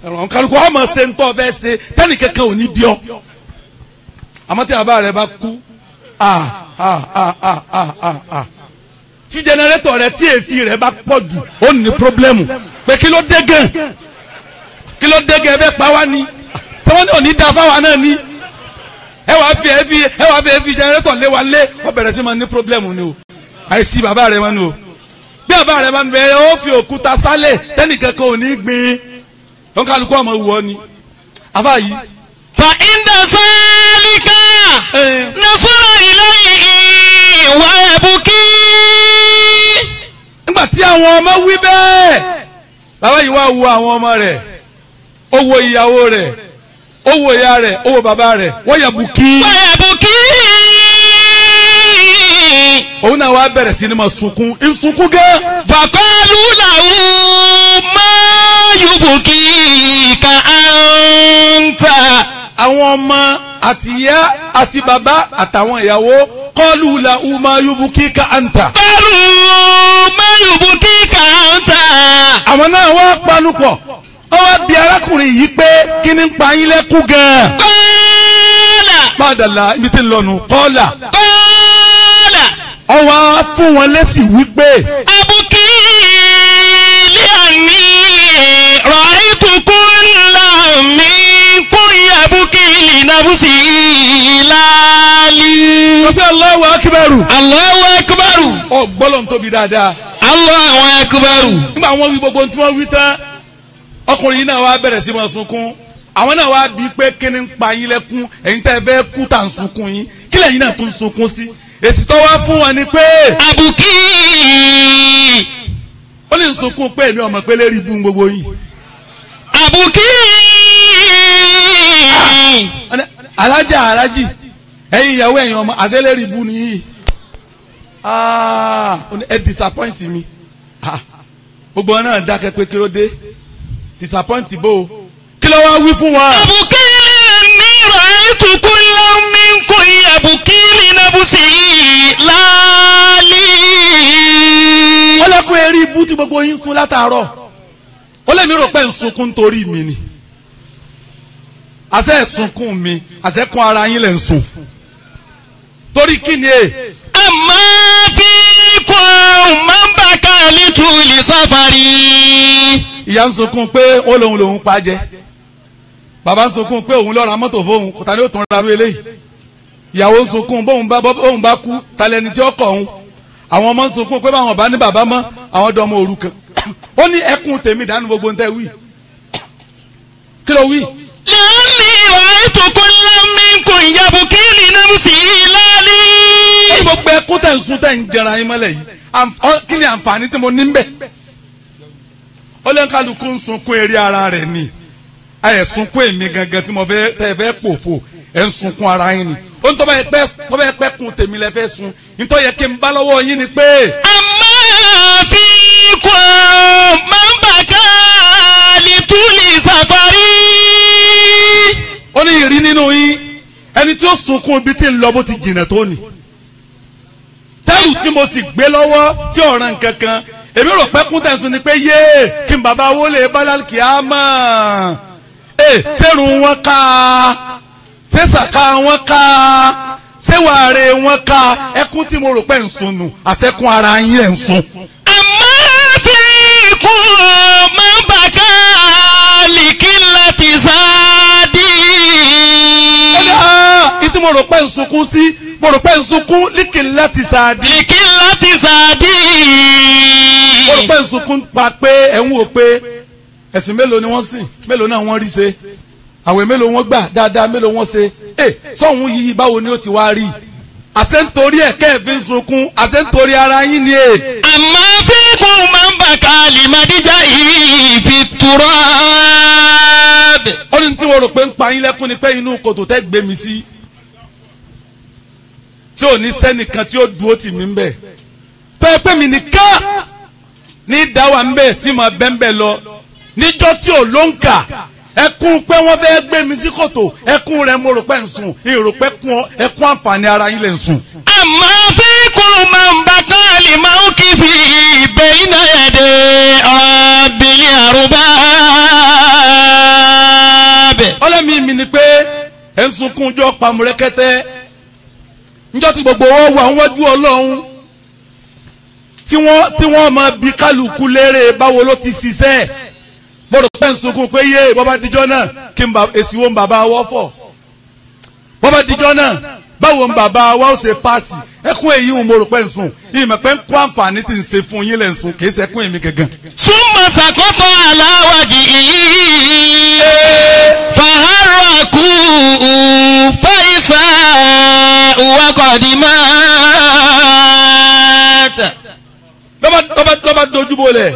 Ẹ̀rọ kálukú ọmọ ṣe ń tọ́ ọbẹ̀ ṣe tẹ́nìkankan ò ní bí ọ. Àmọ́ tí bàbá rẹ bá kú tí jẹnẹrétọ̀ rẹ tí èéfín rẹ bá pọ̀ jù ó ní pírọ́blẹ́mù pé kí ló dé gan kí ló dé gan ẹ bẹ́ pa wá ni ṣé wọ́n ní òní da fáwa náà ni ẹ wàá fi èéfín ẹ wàá fi èéfín jẹnẹrétọ̀ lé wa lé ó bẹ̀rẹ̀ sí máa ní pírọ́blẹ́mù ni o àìsí bàbá rẹ máa ní o bí bàbá rẹ máa ń bẹ ó fi òkúta sálẹ̀ tẹ́nìkankan ò ní gbin ó kálukú ọmọ wù ọ ni àfáà yìí. Fa inda zalika nasara ilayhi wa yabuki. Nígbà tí àwọn ọmọ wí bẹ́ẹ̀ bàbá yìí wá wo àwọn ọmọ rẹ̀ ó wo ìyàwó rẹ̀ ó wo ìyá rẹ̀ ó wo bàbá rẹ̀ wọ́n yabuki. Wa yabuki. Òun náà wá bẹ̀rẹ̀ sí ni máa sunkún ìsunkún gẹ́. Faqalu lahu ma yubkika anta. Àwọn ọmọ àti ìyá àti bàbá àtàwọn ìyàwó qalu lahu ma yubkika anta. Qalu ma yubkika anta. Àwọn náà wá panupọ̀ wọ́n wá bi arákùnrin yìí pé kí ni ń pa yín lẹ́kún gan-an. Qala. Mádàlá ibi tí ń lọ nù qala. Qala. Ó wá fún wọn lésì wípé. Abuki li'anni ra'aytu kulla minkum yabuki li nafsi lali. Sọ pé Allahu akbaru. Allahu akbaru. Ọ gbọ́dọ̀ ń tóbi dáadáa. Allahu akbaru. Nígbà wọn wí gbogbo tí wọ́n wí tán ọkùnrin yìí náà wá bẹ̀rẹ̀ sí máa sunkún. Àwọn náà wá bí pé kí ni ń pa yín lẹ́kún ẹ̀yin tẹ́ ẹ fẹ́ kú tà ń sunkún yín kí lẹ́yìn náà tún sunkún sí. Èsì tó wá fún wọn ni pé. Abuki. Ó lè sunkún pé èmi ọmọ pé lérí ibú gbogbo yìí. Abuki. Alájà alájì ẹ̀yin ìyàwó ẹ̀yin ọmọ àṣẹlérí ibú ni yìí. Ẹ disappoint mi. Gbogbo wọn náà dákẹ́ pé kí ló dé disappoint bó o kí ló wá wí fún wa. Abuki ní ra'aytu kulla minkum yabuki li nafsi lali. Ó lẹ́kùn eré ibú tí gbogbo yín sun látàárọ̀ ó lè mi rò pé ń sunkún torí mi ni àṣẹ sunkún mi àṣẹ kún ara yín lẹ̀ ń sun torí kí ni e. Amma fikum man baka lituli safari. Ìyá ń sunkún pé ó lòun lòun pa jẹ bàbá ń sunkún pé òun lọ ra mọ́tò fóun kò ta ni ó tún ra rú eléyìí ìyàwó ń sunkún bóun bá kú ta lẹni tí ó kọ̀ òun àwọn ọmọ ń sunkún pé báwọn bá ní bàbá mọ́ àwọn dọmọ òrukàn ó ní ẹkún tèmi dànù gbogbo ń tẹ́ wí kí ló wí. Lẹ́ni ra'aytu kulla minkum yabuki li nafsi lali. Ó ní gbogbo ẹkún tẹ̀ ń sun tẹ̀ ń jẹra yín mọ́lẹ̀ yìí kí ni àǹfààní tí mo ní ń bẹ̀. Ó lé kálukú ń sunkún eré ara rẹ̀ ni ẹ sunkún èmi gangan tí mo fẹ́ tẹ́ fẹ́ pòfo ẹ ń sunkún ara yín ni ó ní tọ́ba ẹ pẹ́ kun tèmi lẹ fẹ́ sun nítorí yẹ kí n bá lọ́wọ́ yín ni pé. Amma fikum man baka lituli safari. Ó ní ìrí nínú yín ẹni tí ó sunkún ibi tí ń lọ bó ti jìnnà tó ni tẹ́rù tí mo sì gbé lọ́wọ́ tí ọ̀ràn kankan èmi rò pé kún tẹ̀sùn ni pé yéé kí n bàbá wo lè bá lálùkì á mọ̀ ẹ sẹ́rùn wọn ká sẹ́sàká wọn ká sẹ́wàárẹ̀ wọn ká ẹkún tí mo rò pé ń sunu àṣẹkún ara yín ẹ̀ ń sun. Amma fikum man baka likillati zadi. Ìtí mo rò pé ń sunkún sí mo rò pé ń sunkún likillati zadi. Likillati zadi. Mo rò pé ń sunkún pa pé ẹ̀ ń wò pé ẹ̀sìn mélòó ni wọ́n sìn mélòó náà wọ́n rí ṣe àwẹ̀ mélòó wọ́n gbà dáadáa mélòó wọ́n ṣe ẹ sọ̀hún yìí báwo ni ó ti wá rí àṣẹ nítorí ẹ̀ kẹ́ẹ̀fì ń sunkún àṣẹ nítorí ara yín ni e. Amma fikum man baka limadija fi turab. Ó ní tí Ọlọ́run tí wọ́n rò pé ń pa yín lẹ́kún ni pé inú kòtò tẹ́ gbé mi sí, tí ò ní sẹ́nìkan tí ó dúró tì mí ń bẹ̀, tó yẹ pé mi nìkan ní dáwà ń bẹ̀ tí mà bẹ́ ń bẹ̀ lọ níjọ́ tí ò ló ń kà. Ẹkún pé wọ́n fẹ́ gbé mi sí kòtò, ẹkún rẹ̀ mo rò pé ń sùn, èrò pé ẹkún àǹfààní ara yín lè ń sùn. Àmọ́ fi kúrú máa ń bá káàlì máa ń kí fi ìbẹ̀ iná ẹ̀dẹ̀ ọ̀bìnrin àrùbá bẹ̀. Ọlọ́mi mi ni pé ẹ̀ ń sunkún jọ pàmùrẹ́kẹ́tẹ́ níjọ́ tí gbogbo wọn wà wájú Ọlọ́run tí wọ́n máa bi kálukú léèrè báwo ló ti ṣiṣẹ́. Mo rò pé ń sunkún pé yé bọ́bá dijọ́ náà kí n bá èsì wo ń bàbá wọ́ fọ̀, bọ́bá dijọ́ náà báwo ń bàbá wa ó ṣe paasi. Ẹkún èyí ń mo rò pé ń sùn, ìmọ̀ pé ń kó àǹfààní tí ń ṣe fún yín lẹ̀ ń sùn, kì í ṣẹkún èmi gangan. Súnmọ́ sàkókò aláwàjì yìí fàárọ̀kù fàìsà wákọ̀dì máa tà. Lọ́ba dojúbo lẹ̀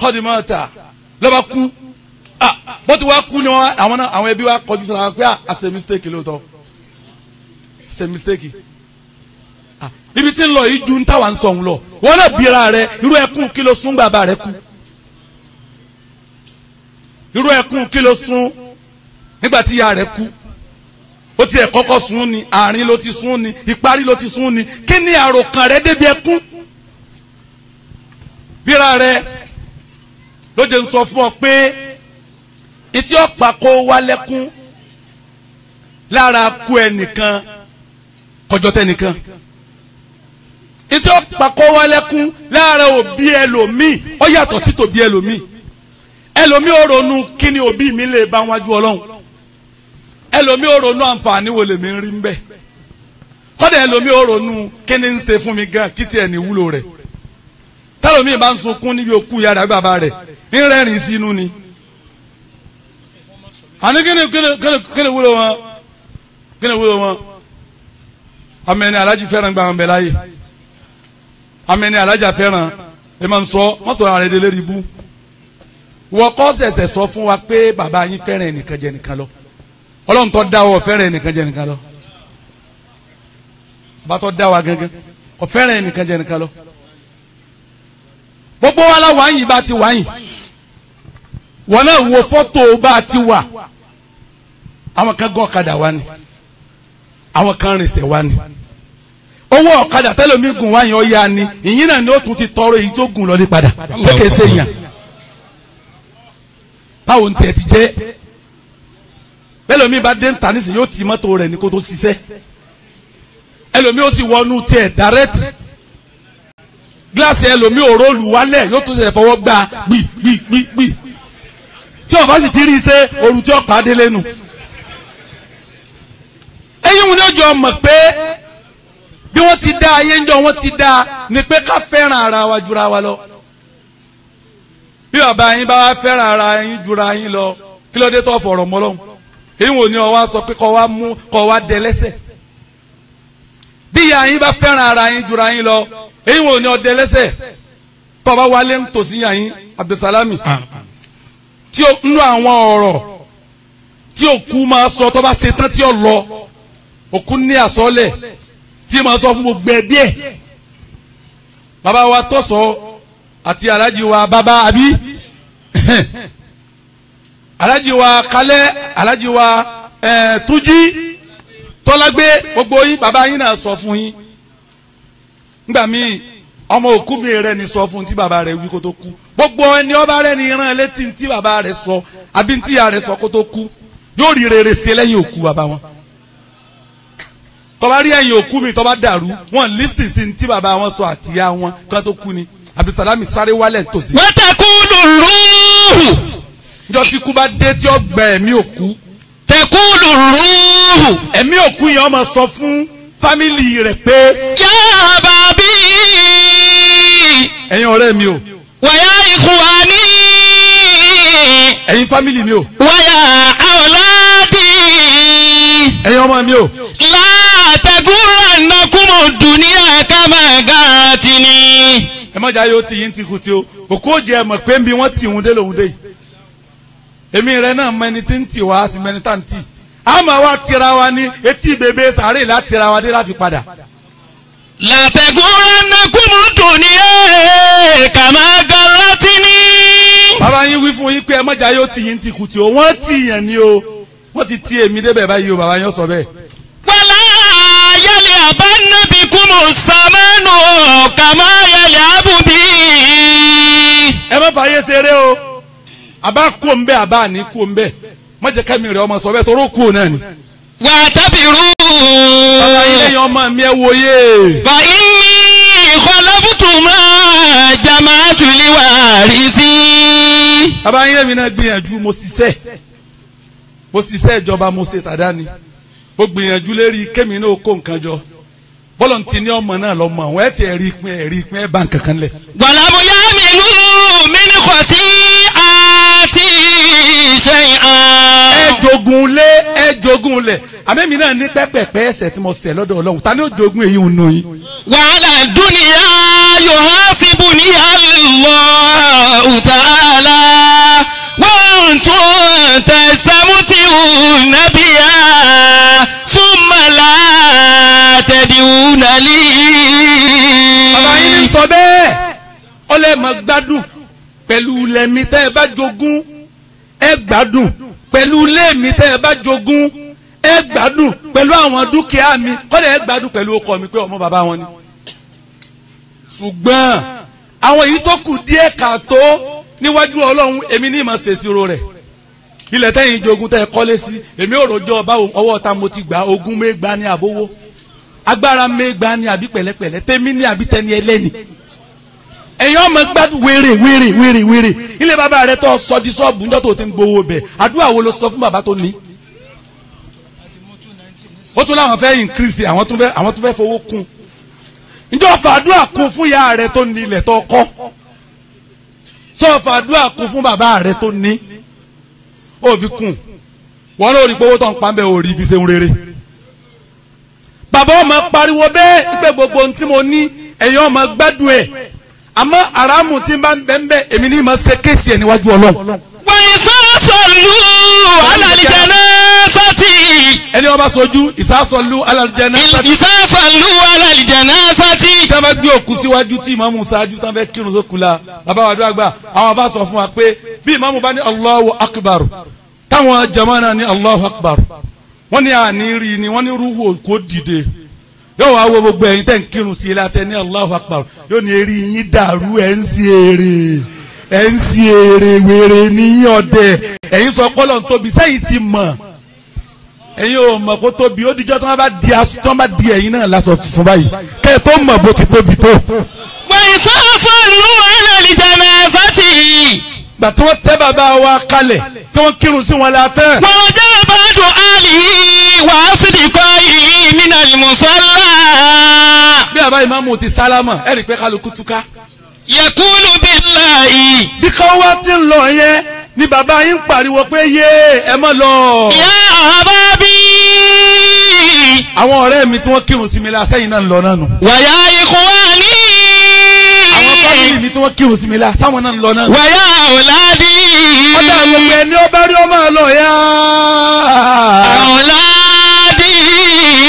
kọ́dì máa tà lọ́ba kú. Bó ti wá kú ni àwọn náà àwọn ẹbí wa kọjú sọ̀rọ̀ àwọn pé a ṣe mistake lóòótọ́, ṣe mistake. Ibi tí ń lọ yìí ju ń táwa ń sọ òun lọ. Wọ́n náà bíra rẹ irú ẹkún kí ló sún bàbá rẹ kú, irú ẹkún kí ló sún nígbà tí ìyá rẹ kú. Ó tiẹ̀ kọ́kọ́ sún ni, àárín ló ti sún ni, ìparí ló ti sún ni. Kí ni àròkàn rẹ débi ẹkún? Bíra rẹ ló jẹ́ ń sọ fún ọ pé etí ọ̀pá kó wá lẹ́kún lára kú ẹnìkan kọjọ tẹnìkan, etí ọ̀pá kó wá lẹ́kún lára òbí ẹlòmíì ó yàtọ̀ sí tòbí ẹlòmíì. Ẹlòmíì ó ronú kí ni òbí mi lè bá wájú Ọlọ́run, ẹlòmíì ó ronú àǹfààní wo lèmi ń rí ń bẹ̀, kọ́dà ẹlòmíì ó ronú kí ni ń ṣe fún mi gan kí tiẹ̀ ní wúlò rẹ̀. Tẹlòmíì bá ń sunkún níbi òkú yàrá bàbá rẹ̀ ń rẹ́rìn sínú ni. Àní kíni wúlò wọn, kíni wúlò wọn. Amẹni alájí fẹ́ràn gba àwọn bẹ̀ láyé, amẹni alájà fẹ́ràn ẹ máa ń sọ wọ́n sọ àrẹ délé rí bú. Wọ́n kọ́ sẹ̀sẹ̀ sọ fún wa pé bàbá yín fẹ́ràn ẹnìkan jẹ nìkan lọ. Ọlọ́run tó dá ọ fẹ́ràn ẹnìkan jẹ nìkan lọ. Bàbá tó dá wa gángan kò fẹ́ràn ẹnìkan jẹ nìkan lọ. Gbogbo wa la wáyìn bá ti wáyìn, wọn náà wo fọ́tò bá ti wà. Àwọn kan gán ọ̀kadà wa ni, àwọn kan rìnsẹ̀ wa ni. Owó ọ̀kadà tẹ́lẹ̀mí gùn wáyìn ọ̀ya ni, ìyín náà ni ó tún ti tọrọ èyí tó gùn lọ́lé padà. Ṣé kìí ṣe yàn? Báwo ni tiẹ̀ ti jẹ́? Bẹ́lẹ̀mí bá dé ń ta nísìnyí yóò ti mọ́tò rẹ̀ ní kó tó ṣiṣẹ́. Ẹlòmí ó ti wọnú tiẹ̀ dàrẹ́tì. Gíláàsì ẹlòmí ò róòlù wálẹ̀ yóò tún ṣe fọwọ́ gbà gbì gbì gbì gbì. Tí ó bá sì ti rí iṣẹ́ òrù tí ó pàdé lẹ́nu. Eyín wọn ni ó jọ mọ̀ pé bí wọ́n ti dá ayé ńjọ́ wọ́n ti dá ni pé ká fẹ́ràn ara wa jura wa lọ. Bí bàbá yín bá wá fẹ́ràn ara yín jura yín lọ, kí ló dé tó fọ̀rọ̀ mọ́ lọ́hùn? Eyín wọn ni ó wá sọ pé kọ́ wá mú kọ́ wá dẹ lẹ́sẹ̀. Bí ìyá yín bá fẹ́ràn ara yín jura yín lọ, eyín wọn ni ó dẹ lẹ́sẹ̀. Tó bá wálé ń tòsí yàn yín Abdulsalami, tí ó nú àwọn ọ̀rọ̀ tí òkú máa sọ tó bá ṣe tán tí ó lọ, òkú ní àsọlẹ̀ tí máa sọ fún gbogbo ẹbí ẹ̀. Bàbá wa tọ̀sọ̀ àti alájí wa bàbá àbí alájí wa kalẹ̀, alájí wa túnjí tọ́lágbé, gbogbo yín bàbá yín náà sọ fún yín. Nígbà míì ọmọ òkú mi rẹ ni sọ fún tí bàbá rẹ wí kó tó kú. Gbogbo ẹni ọba rẹ ni rán létí tí bàbá rẹ sọ àbí tí ìyá rẹ sọ kó tó kú, yóò rí rere ṣe lẹ́yìn òkú bàbá wọn. Tó bá rí ẹ̀yìn òkú mi tó bá dàrú, wọn lífìtì sí tí bàbá wọn sọ àtìyá wọn kán tó kú ni. Abdulsalami sáré wálẹ̀ tòsí. Wọ́n tẹ̀kúlù rúùhù. Njọ́ tí kú bá dé tí ó gbẹ ẹ̀mí òkú. Tẹ̀kúlù rúùhù. Ẹ̀mí òkú yẹn ó máa sọ fún fámìlì rẹ̀ pé. Yá bàbí. Ẹ̀yin ọ̀rẹ́ mi o. Wàyà ìkùwání. Ẹ̀yin fámìlì mi o. Wàyà àwòládì. Ẹ̀yin ọmọ mi o. Látẹ̀gúrànàkùmù dùníà kàmá gàtìní. Ẹ má jà yóò ti yín ti kú tí o. Òkú ò jẹ́ mọ̀ pé ń bí wọ́n ti òun dé lòun dé yìí. Èmi rẹ náà mọ ẹni tí ń tì wá sí mẹni tá ń tì. A máa wá tira wa ní etí bèbè sàárè láti tira wa dé láti padà. Làtẹ̀gúnránnákùmù dùn ní ẹ̀ kàmá gàlátì ní. Bàbá yín wí fún yín pé ẹ mọ̀jà yóò tì yín ti kùtì o, wọ́n tì yẹn ni o, wọ́n ti ti èmi débẹ̀ báyìí o, bàbá yín sọ bẹ́ẹ̀. Wàlá yálẹ̀ àbánábì kùmù sàmánù kàmá yálẹ̀ àbùbí. Ẹ má fààyè ṣeré o, àbá kú òun bẹ́ẹ̀ àbá ní kú òun bẹ́ẹ̀, má jẹ́ kẹ́mi rẹ̀ ọmọ sọ bẹ́ẹ̀ toró kú òun náà ni. Wà á tábìrú. Bàbá yín lẹ́yìn ọmọ mi ẹ wòye. Wà inni khalaftu ma jama'tu li warisi. Bàbá yín lẹ́yìn náà gbìyànjú mo ṣiṣẹ́ ìjọba mo ṣe tàdáni mo gbìyànjú lérí kémi náà kó nǹkan jọ bọ́lọ̀ ti ní ọmọ náà lọ́mọ àwọn ẹ̀ tí ẹ̀ rí pín ẹ̀ rí pín ẹ̀ bá nǹkan kan lẹ̀. Wàlámù yá mi lù mí ní kọ̀tí àti shay'an. Ẹ jogun lé ẹ jogun lẹ̀ àmẹ́mi náà ní pẹ́pẹ́pẹ́ ẹsẹ̀ tí mo ṣẹ̀ lọ́dọ̀ Ọlọ́run ta ni ó jogun èyí ń nu yín. Wàhálà dúnìyà yuhasibuni Allahu ta'ala wa antum tastamti'una biha summa la tad'una li. Bàbá yín ní sọ bẹ́ẹ̀ ọlẹ́mọ̀ gbádùn pẹ̀lú lẹ́mí tẹ́ ẹ bá jogún ẹ gbádùn pẹ̀lú lẹ́mí tẹ́ ẹ bá jogún ẹ gbádùn pẹ̀lú àwọn dúkìá mi kọ́lẹ̀ ẹ gbádùn pẹ̀lú ọkọ mi pé ọmọ bàbá wọn ni. Ṣùgbọ́n àwọn èyí tó kù díẹ̀ kàtó níwájú Ọlọ́run èmi ní ìmọ̀ ṣèṣirò rẹ̀. Ilẹ̀ tẹ́yìn jogún tẹ́ ẹ kọ́lé sí èmi ò rojọ́ báwo ọwọ́ ta mo ti gbà ogún mẹ́gbà ní àbówó agbára mẹ́gbà ní àbí pẹ̀lẹ́pẹ̀lẹ́ tèmi ní àbí tẹni ẹlẹ́ni. Ẹ̀yin ọmọ gbádùn wéré wéré wéré wéré ilé bàbá rẹ tó sọ di sọ́ọ̀bù ńjọ́ tó ti ń gbowó bẹ̀ àdúrà wo ló sọ fún bàbá tó ní. Ó tún láwọn fẹ́ increase àwọn tún fẹ́ fowó kún ǹjọ́ fàdúrà kún fún ìyá rẹ tó ní ilẹ̀ tó kọ́ sọ fàdúrà kún fún bàbá rẹ tó ní ó fi kún wọn lórí pé owó tó ń pa ń bẹ ò rí ibi ṣe ń rere. Bàbá ọmọ pariwo bẹ́ẹ̀ pé gbogbo ohun tí mo ní ẹ̀yin ọmọ gbádùn ẹ̀ àmọ́ àràmù tí ń bá ń bẹ́ ń bẹ́ èmi ní ìmọ̀ ṣe kéèsì ẹ̀ níwájú Ọlọ́run. Wàyísọ́sọ̀lù alàlìjẹ̀nẹ́sàtì. Ẹni wọn bá sojú ìsásọ̀lù alàlìjẹ̀nẹ́sàtì. Ìsásọ̀lù alàlìjẹ̀nẹ́sàtì. Tí wọ́n bá gbé òkú síwájú tí ìmáàmù ṣáájú tí wọ́n fẹ́ kírun sókù la bàbá wa dúró àgbà àwọn afá sọ fún wa pé bí ìmáàmù bá ní Allahu Akbar táwọn jàmáà náà ní Allahu Akbar wọ́n ní àní rí ni wọ́n ní rúhù òkú dìde yóò wá wo gbogbo ẹ̀yin tẹ́ ń kírun sí ilé atẹ ní Allahu Akbar yóò ní eré yín dàrú ẹ̀ ń sí èrè ẹ̀ ń sí èrè wèrè ní ọ̀dẹ̀ ẹ̀yin sọ kọ́lọ̀ ń tóbi sẹ́yìn ti mọ̀ ẹ̀yin ò mọ̀ kó tóbi ó dijọ́ tí wọ́n bá di aṣọ tí wọ́n bá di ẹ̀yin náà lásọ funfun báyìí kẹ́ ẹ̀ tó mọ̀ bó ti tóbi tó. Wàyísọ́sọ̀lù alàlìjẹ̀nẹ́sàtì. Gbà tí wọ́n tẹ́ bàbá wa kalẹ̀ tí wọ́n kírun sí wọn la tẹ́. Wọ́n jẹ́ bàdùn àlì wàá sídìkọ́ yìí nínú àlùmọ̀sálà. Bí bàbá ìmáàmù ti sálámà ẹ rí i pé kálukú túká. Yẹ̀kúlù billahi. Bí káwá ti ń lọ yẹn ni bàbá yín ń pariwo pé yé ẹ má lọ. Yā ahbābī. Àwọn ọ̀rẹ́ mi tí wọ́n kírun sí mi la sẹ́yìn náà ń lọ náà nù. Wa yā ikhwānī. Àwọn fámìlì mi tí wọ́n kírun sí mi la sáwọn náà ń lọ náà nù. Wa yā awlādī. Ọ̀dà gbogbo ẹni ó bá rí ọmọ lọ yá.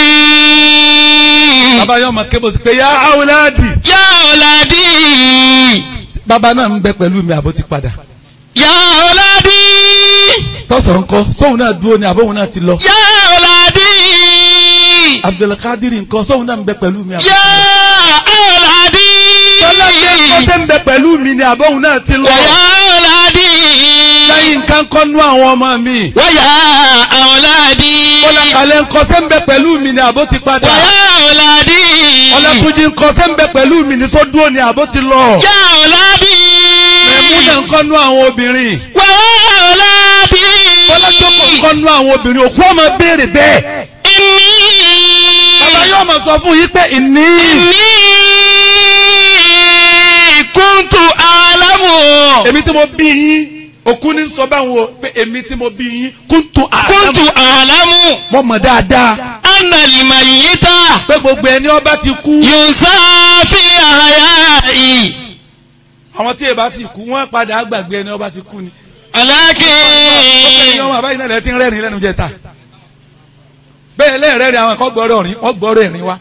Awlādī. Bàbá yóò máa kébò sí pé yá awlādī. Yā awlādī. Bàbá náà ń bẹ pẹ̀lú mi àbó ti padà. Yā awlādī. Tọ́sọ̀ ńkọ́ sóhun náà dúró ni àbóhun náà ti lọ. Yā awlādī. Abdulkadir ńkọ́ sóhun náà ń bẹ pẹ̀lú mi àbó ti lọ. Yā awlādī. Tọ́lá ṣe ń bẹ pẹ̀lú mi ni àbóhun náà ti lọ. Wa yā awlādī. Lẹ́yìn nǹkan kọ́ nú àwọn ọmọ mi. Wa yā awlādī. Ọlákalẹ̀ ńkọ́ ṣe ń bẹ pẹ̀lú mi ni àbó ti padà. Wa yā awlādī. Ọlátúnjí ńkọ́ ṣe ń bẹ pẹ̀lú mi ni sódúró ni àbó ti lọ. Yā awlādī. Mẹ̀múnà ńkọ́ nú àwọn obìnrin. Wa yā awlādī. Ọlájókòó ńkọ́ nú àwọn obìnrin òkú ọmọ béèrè bẹ́ẹ̀. Inni. Bàbá yóò máa sọ fún yín pé ìní. Inni kuntu a'lamu. Èmi tí mo bí yín òkú ní sọ báwọn o pé èmi tí mo bí yín kuntu a'lamu. Kuntu a'lamu. Mo mọ̀ dáadáa. Anna al-mayyita. Pé gbogbo ẹni ó bá ti kú. Yunsa fi ahya'i. Àwọn tí èèbá ti kú wọ́n padà gbàgbé ẹni ó bá ti kú ni. Walakin. Ọkùnrin ọmọ àbáyé náà lẹ ti ń rẹ́rìn lẹ́nu jẹta. Bẹ́ẹ̀ lẹ́ẹ̀rẹ́rìn àwọn ẹ̀kọ́ gbọ́rọ̀ rìn wọ́n gbọ́rọ̀ ẹ̀rín wa.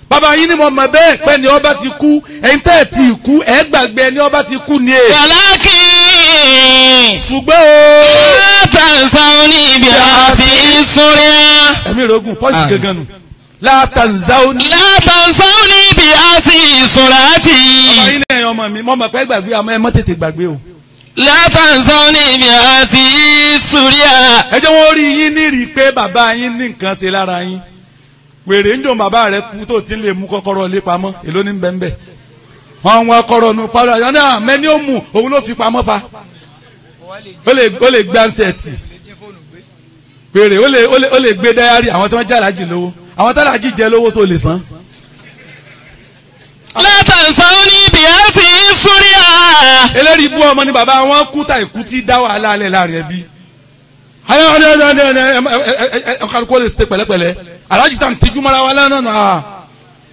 Bàbá yín ni mo mọ̀ bẹ́ẹ̀ pẹ́ ni ọba ti kú ẹ̀yin tẹ́ ẹ̀ ti kú ẹ̀ gbàgbé ẹni ọba ti kú ni è. Walakin. Ṣùgbọ́n o. La tansawni bi asi suria. Ẹ̀mí rogun pọ́ǹsì gangan nù. La tanzawni. La tansawni bi asi surati. Bàbá yín náà ọmọ mi mo mọ̀ pé gbàgbé àmọ́ ẹ má tètè gbàgbé o. La tansawni bi asi suria. Ẹ jẹ́ wọ́n rí yín ní rí i pé bàbá yín ní nǹkan ṣe lára yín. Wèrè ń jò bàbá rẹ kú tó ti lè mú kọ́kọ́rọ́ lé pamọ́ èló ní bẹ́ńbẹ́. Wọ́n wá kọ́rọ̀ nu pálọ̀ àyọ̀ náà mẹ́ni ó mú òun ló fi pamọ́ fa. Ó lè gbá ńsẹ̀tì. Wèrè ó lè gbé dáyárì àwọn tó ń jàlájì lówó àwọn tó làjì jẹ lówó tó lè san. La tansawni bi asi suria. Eléyìí bú ọmọ ni bàbá wọn kú ta ìkú tí dá wàhálà alẹ́ láàrin ẹbí. Ayọ̀ ọ̀dẹ̀ ọ̀dẹ̀ ọ̀dẹ̀ ọ̀kadùkọ́ lè ṣe pẹ̀lẹ́pẹ̀lẹ́ alájí tá n tijú mọ́ra wa lánàá náà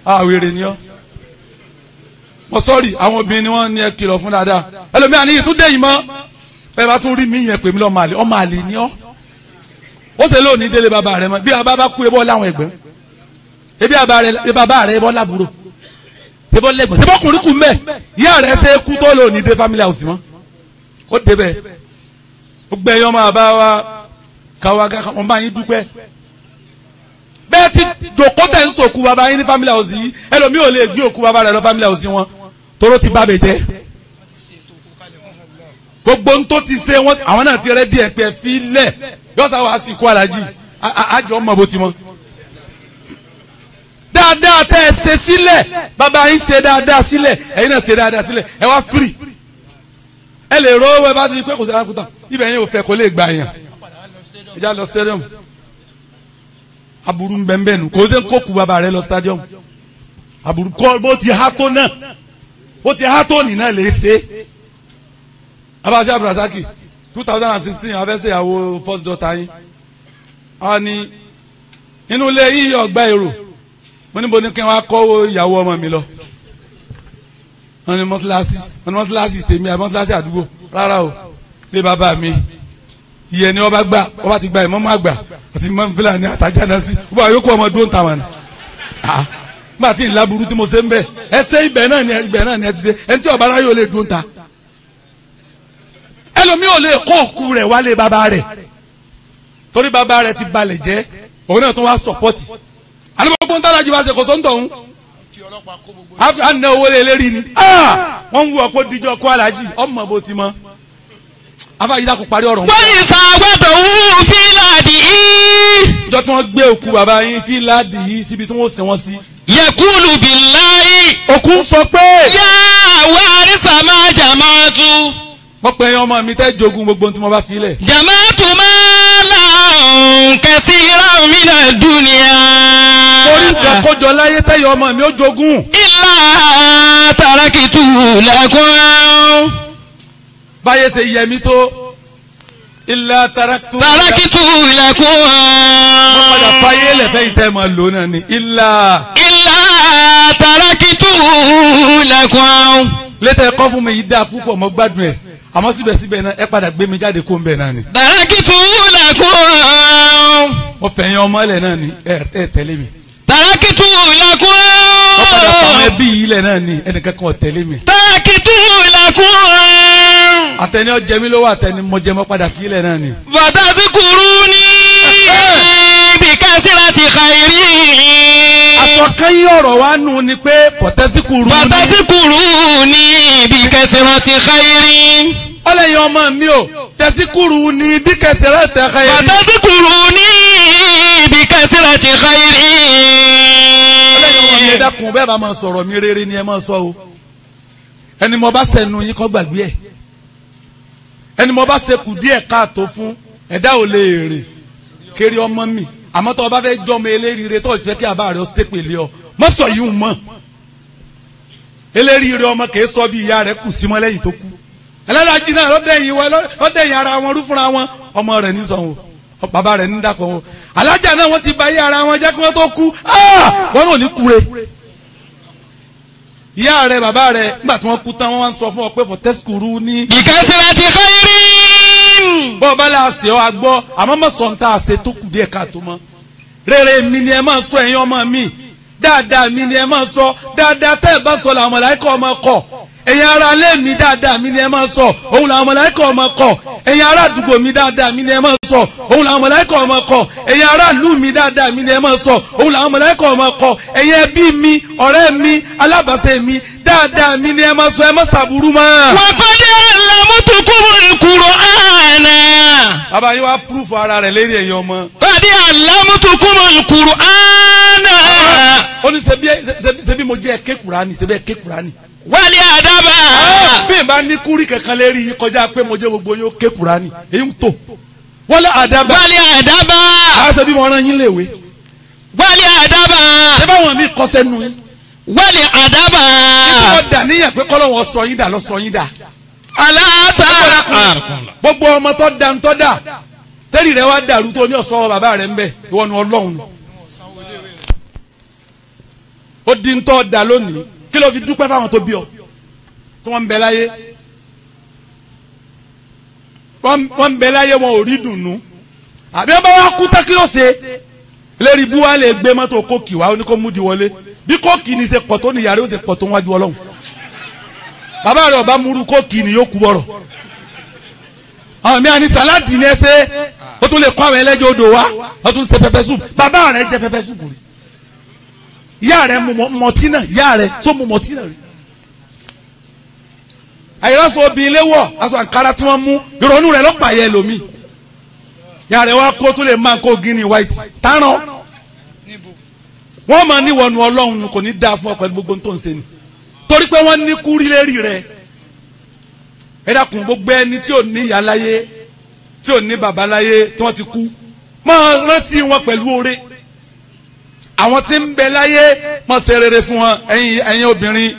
a wèrè ni ọ́. Mo sọ́ọ̀rì àwọn obìnrin ni wọ́n ní ẹ kìlọ̀ fún dáadáa ẹlòmíà ní ìtúndé yìí mọ́ bẹ́ẹ̀ bá tún rí mi yẹn pè mí lọ́mọ àlè ọmọ àlè ni ọ́. Ó ṣe lónìí délé bàbá rẹ mọ́ bí bàbá bá kú ebọ́ láwọn ẹ̀gbẹ́ ebi bàbá rẹ ebọ́ lábúrò ebọ́ lẹ́gbọ̀n sebọ́ kùnrin kù mbẹ́ ìyá rẹ ṣe kú tó lónìí dé family house mọ́ ó débẹ̀ ó gbẹ̀yìn ọmọ àbá wa káwa wọn bá yín dúpẹ́ bẹ́ẹ̀ ti jòkó tẹ̀ ń sòkú bàbá yín ní family house yìí ẹlòmíì ò lè gbé òkú bàbá rẹ̀ lọ family house wọn toró ti bá bẹ̀ jẹ́ gbogbo ń tó ti ṣe wọn àwọn náà ti rẹ́ díẹ̀ pé fi lẹ̀ yọ́sà wàá sì kó alájì àjọ ọmọ bó ti mọ. Dáadáa tẹ́ ẹ ṣe sílẹ̀ bàbá yín ṣe dáadáa sílẹ̀ ẹ̀yin náà ṣe dáadáa sílẹ̀ ẹ wá free ẹ lè rọ ẹ bá ti di pé kò sí arákùtà ibẹ̀ yẹn ò fẹ́ kó lè gbà yàn ẹ já lọ stadium aburú nbẹ̀nbẹ̀ nu kò sí kó ku bàbá rẹ lọ stadium aburú kọ́ bó ti há tó náà bó ti há tó nìna lè ṣe. Abájá Abdulrasaki 2016 afẹ́sẹ̀ ìyàwó first daughter yín a ní inú ilé yìí ọgbà èrò mo níbo ní kí wọ́n á kọ́ ìyàwó ọmọ mi lọ wọ́n ní mọ́tíláṣí wọ́n ní mọ́tíláṣí tèmi àbí mọ́tíláṣí àdúgbò rárá o lé bàbá mi ìyẹn ni ọba gbà ọba ti gba ìmọ̀mọ́ àgbà àti ìmọ̀mọ́ fúlàní àtàjà náà sí ọba yòókù ọmọ dúró ń ta wọn. Nígbà tí ìlà burú tí mo ṣe ń bẹ̀ ẹsẹ̀ ibẹ̀ náà ni ibẹ̀ náà ni ẹ ti ṣe ẹni tí ọba aráyé ò lè dúró ń ta. Ẹlòmíì ò lè kó òkú rẹ̀ wálé bàbá rẹ̀ torí bàbá rẹ̀ ti balẹ̀ jẹ́ òun náà tó wá sọ̀pọ̀tì. Àlùmọ́gbọ́n ń tàlájú bá ṣe kò sóńtọ̀ ń a ná owó lé lérí ni wọ́n ń wú ọ̀pọ̀ díjọ́ kó alájì ọmọ bó ti mọ́ afa yìí dákun parí ọ̀rọ̀. Wọ́n yìí sàgbọ́dọ̀ wú fílàdì yìí. Ìjọ tí wọ́n gbé òkú bàbá yín fílàdì yìí síbi tí wọ́n sin wọ́n sí. Yẹ̀kúlù bíláì. Òkú ń sọ pé. Yá wàrísà máa jàmáàtú. Wọ́n pe ẹyin ọmọ mi tẹ́ jogun gbogbo ohun tí mo bá fi lẹ̀. Jàmáàtú máa là ń kẹsí rámínà dúnìá. Orí nǹkan kójọ láyé tẹ́yọ ọmọ mi ó jogún. Ìlà tàràkìtù lẹ́kùn. Báyé ṣe yẹ mí tó ilà taraktu. Taraktu lakum. Wọ́n padà fáyé lẹ́fẹ̀ẹ́ yìí tẹ́ máa lò náà ni ilà. Ilà taraktu lakum. Létà ẹ̀kọ́ fún mi yìí dáa púpọ̀ mo gbádùn ẹ̀ àmọ́ síbẹ̀síbẹ̀ náà ẹ padà gbé mi jáde kó ń bẹ̀ náà ni. Taraktu lakum. Mo fẹ̀yìn ọmọ ẹlẹ̀ náà ni ẹ tẹ̀lé mi. Taraktu lakum. Wọ́n padà fọmọ ẹbí yìí lẹ̀ náà ni ẹnìkan kan ò tẹ̀lé mi. Taraktu lakum. Àtẹni ọjẹ mi lówó àtẹni mọjẹmọ padà fílẹ̀ náà ni. Fatazikuruni bikasirati khairi. Àsọkányìn ọ̀rọ̀ wa nù ni pé fatazikuruni. Fatazikuruni bikasirati khairi. Ọlẹ́yin ọmọ mi o tẹ̀síkúrú ni bikasirati khairi. Fatazikuruni bikasirati khairi. Ọlẹ́yin ọmọ mi ẹ dákun bẹ́ẹ̀ bá máa sọ̀rọ̀ mi rere ni ẹ máa sọ o. Ẹni mo bá sẹnu yín kó gbàgbé ẹ̀. Ẹni mo bá ṣekù díẹ̀ káàtó fún ẹ̀dá ò lè rè kéré ọmọ mi àmọ́ tó o bá fẹ́ jọ́ ọmọ eléríire tó o fẹ́ kí àbá rẹ̀ ó ṣépèlé ọ mọ́ sọ yìí ń mọ́ eléríire ọmọ kìí sọ bí ìyá rẹ̀ kù sí mọ́ lẹ́yìn tó kú ẹlẹ́dàájì náà lọ́dẹ̀yìn wọn lọ́dẹ̀yìn ara wọn rú fúnra wọn ọmọ rẹ̀ ní sọ̀hún bàbá rẹ̀ ní dàkọ̀ wọn alájà náà wọ́n ti ba ayé ara wọn jẹ́ kí wọ́n tó kú wọn náà ní kúre ìyá rẹ̀ bàbá rẹ̀ nígbà tí wọ́n kú tán wọ́n wá ń sọ fún ọ pé fọ̀tẹ́sùkúrú ní. Bikasirati khairi. Bọ́ọ̀ bá lè ṣe ọ́ agbọ́ àmọ́ mọ̀ sọ̀ ń tà ṣe tó kù díẹ̀ káàtó mọ́. Rere mi ni ẹ máa sọ ẹ̀yin ọmọ mi, dáadáa mi ni ẹ máa sọ, dáadáa tẹ́ ẹ bá sọ làwọn màláíkà ọmọ kọ̀. Ẹ̀yin ará ilé mi dáadáa mi ni ẹ máa sọ, òun làwọn màláíkà ọmọ kọ̀. Ẹ̀yin ará àdúgbò mi dáadáa mi ni ẹ máa sọ, òun làwọn màláíkà ọmọ kọ̀. Ẹ̀yin ará ìlú mi dáadáa mi ni ẹ máa sọ, òun làwọn màláíkà ọmọ kọ̀. Ẹ̀yin ẹbí mi, ọ̀rẹ́ mi, alábàáṣe mi, dáadáa mi ni ẹ máa sọ, ẹ má ṣàbùrú mọ́. وقد علمتكم القرآن. Bàbá yín wá púrúfù ara rẹ̀ lérí ẹ̀yin ọmọ. قد علمتكم القرآن. Ó ní ṣebí mo jẹ́ ẹ̀ké Kùránì, ṣebí ẹ̀ké Kùránì. والأدب. Bí n bá ní kúrí kankan lérí yìí kọjá pé mo jẹ́ gbogbo yóò ké Kùránì, èyí ń tò. Wọlé àdàbà. والأدب. A ṣe bí mo rán yín léwe. والأدب. Ṣé báwọn mi kọ́ sẹ́nu yín? والأدب. Wọ́n dà níyàn pé kọ́lọ́ wọn sọ yín dà lọ sọ yín dà. ألا ترى. Gbogbo ọmọ tó da ń tọ́ da tẹ́lì rẹ̀ wá dàrú tó ní ọ̀sọ́ bàbá rẹ̀ ń bẹ̀ ìwọ ni Ọlọ́run. Ó di ń tọ́ da lónìí, kí ló fi dúpẹ́ fáwọn tó bí ọ tí wọ́n ń bẹ láyé. Wọ́n ń bẹ láyé wọn ò rí dùnú. Àbí wọ́n bá wá kú tán kí ló ṣe? Lérí ibú wa lè gbé mọ́tò kóòkì wá, ó ní kó mú di wọlé. Bí kóòkì ni ṣe pọ̀ tó ní yàrá ó ṣe pọ̀ tó wájú Ọlọ́run. Bàbá rẹ̀ ọba múru kóòkì ni yóò kú bọ̀rọ̀. Àwọn mi àní sàláàdì ni ẹ ṣe, ó tún lè kọ́ àwọn ẹlẹ́jọ́ odò wa, ó tún ṣe pẹpẹ soup. Bàbá rẹ̀ jẹ pẹpẹ soup rí. Ìyá rẹ̀ mu mọtí náà, ìyá rẹ̀ tó mu mọtí náà rí. Àyẹ̀rọ̀sọ obìnrin léwọ̀, aṣọ àǹkárá tí wọ́n mú, ìrònú rẹ̀ lọ́pàá yẹ lómi. Ìyá rẹ̀ wá kó tó lè máa kó gíní white táràn. Wọ́n máa ní wọnú Ọlọ́run kò ní dáa fún ọ pẹ̀lú gbogbo tó ń ṣe ni. Torí pé wọ́n ní kúrí lérí rẹ̀. Ẹ dákun, gbogbo ẹni tí ò ní ìyá láyé, tí ò ní bàbá láyé, tí wọ́n ti kú, máa rántí wọn pẹ̀lú oore. Àwọn tí ń bẹ láyé máa ṣe rere fún wọn. Ẹ̀yin obìnrin,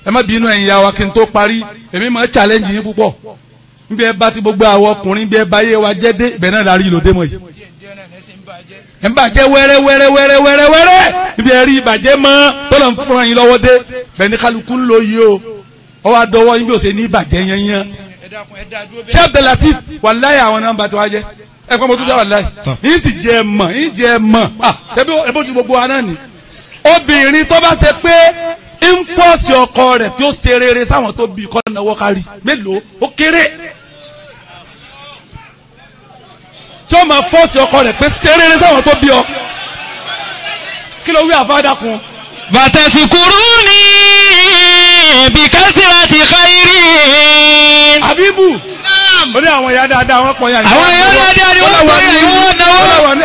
ẹ má bínú ẹ̀yin ìyá wa kí n tó parí, èmi máa challenge yín púpọ̀. Níbi ẹ bá ti gbogbo àwọn ọkùnrin bí ẹ bá yé wa jẹ́ dé, ibẹ̀ náà la rí ìlòdé mọ̀ yìí. Ẹ ń bàjẹ́ wẹ́rẹ́ wẹ́rẹ́ wẹ́rẹ́ wẹ́rẹ́ wẹ́rẹ́, níbi ẹ rí ìbàjẹ́ mọ́ tọ́lọ̀ ń fúnra yín lọ́wọ́ dé, bẹ́ẹ̀ ni kálukú ń lo yìí o. Ọwọ́ adọ́wọ́ yín bí o ṣe ní ìbàjẹ́ yẹnyẹn. Ṣé Abdulateef wàláyé àwọn nọ́mbà tí wàá jẹ́ ẹ pé mo tún sẹ́ wàláyé yín sì jẹ́ ẹ mọ̀, yín jẹ́ ẹ mọ̀, ẹbí ojú gbogbo wa náà ni. Obìnrin tó bá ṣe pé ń fọ́ọ̀sì ọkọ rẹ̀ kí ó ṣe rere sáwọn tó bí kọ́ náwó kárí mélòó ó kéré, tí ó máa fọ́ọ̀sì ọkọ rẹ̀ pé ṣe rere sáwọn tó bí ọ. Kí ló wí àfáàdà kun? Bàtàsíkúrú ni bìkásíra ti xayiri. Abibu, ó ní àwọn ìyá dáadáa wọ́n pọ̀ yà. Àwọn ìyá dáadáa ni wọ́n pọ̀ yà, wọ́n náwó.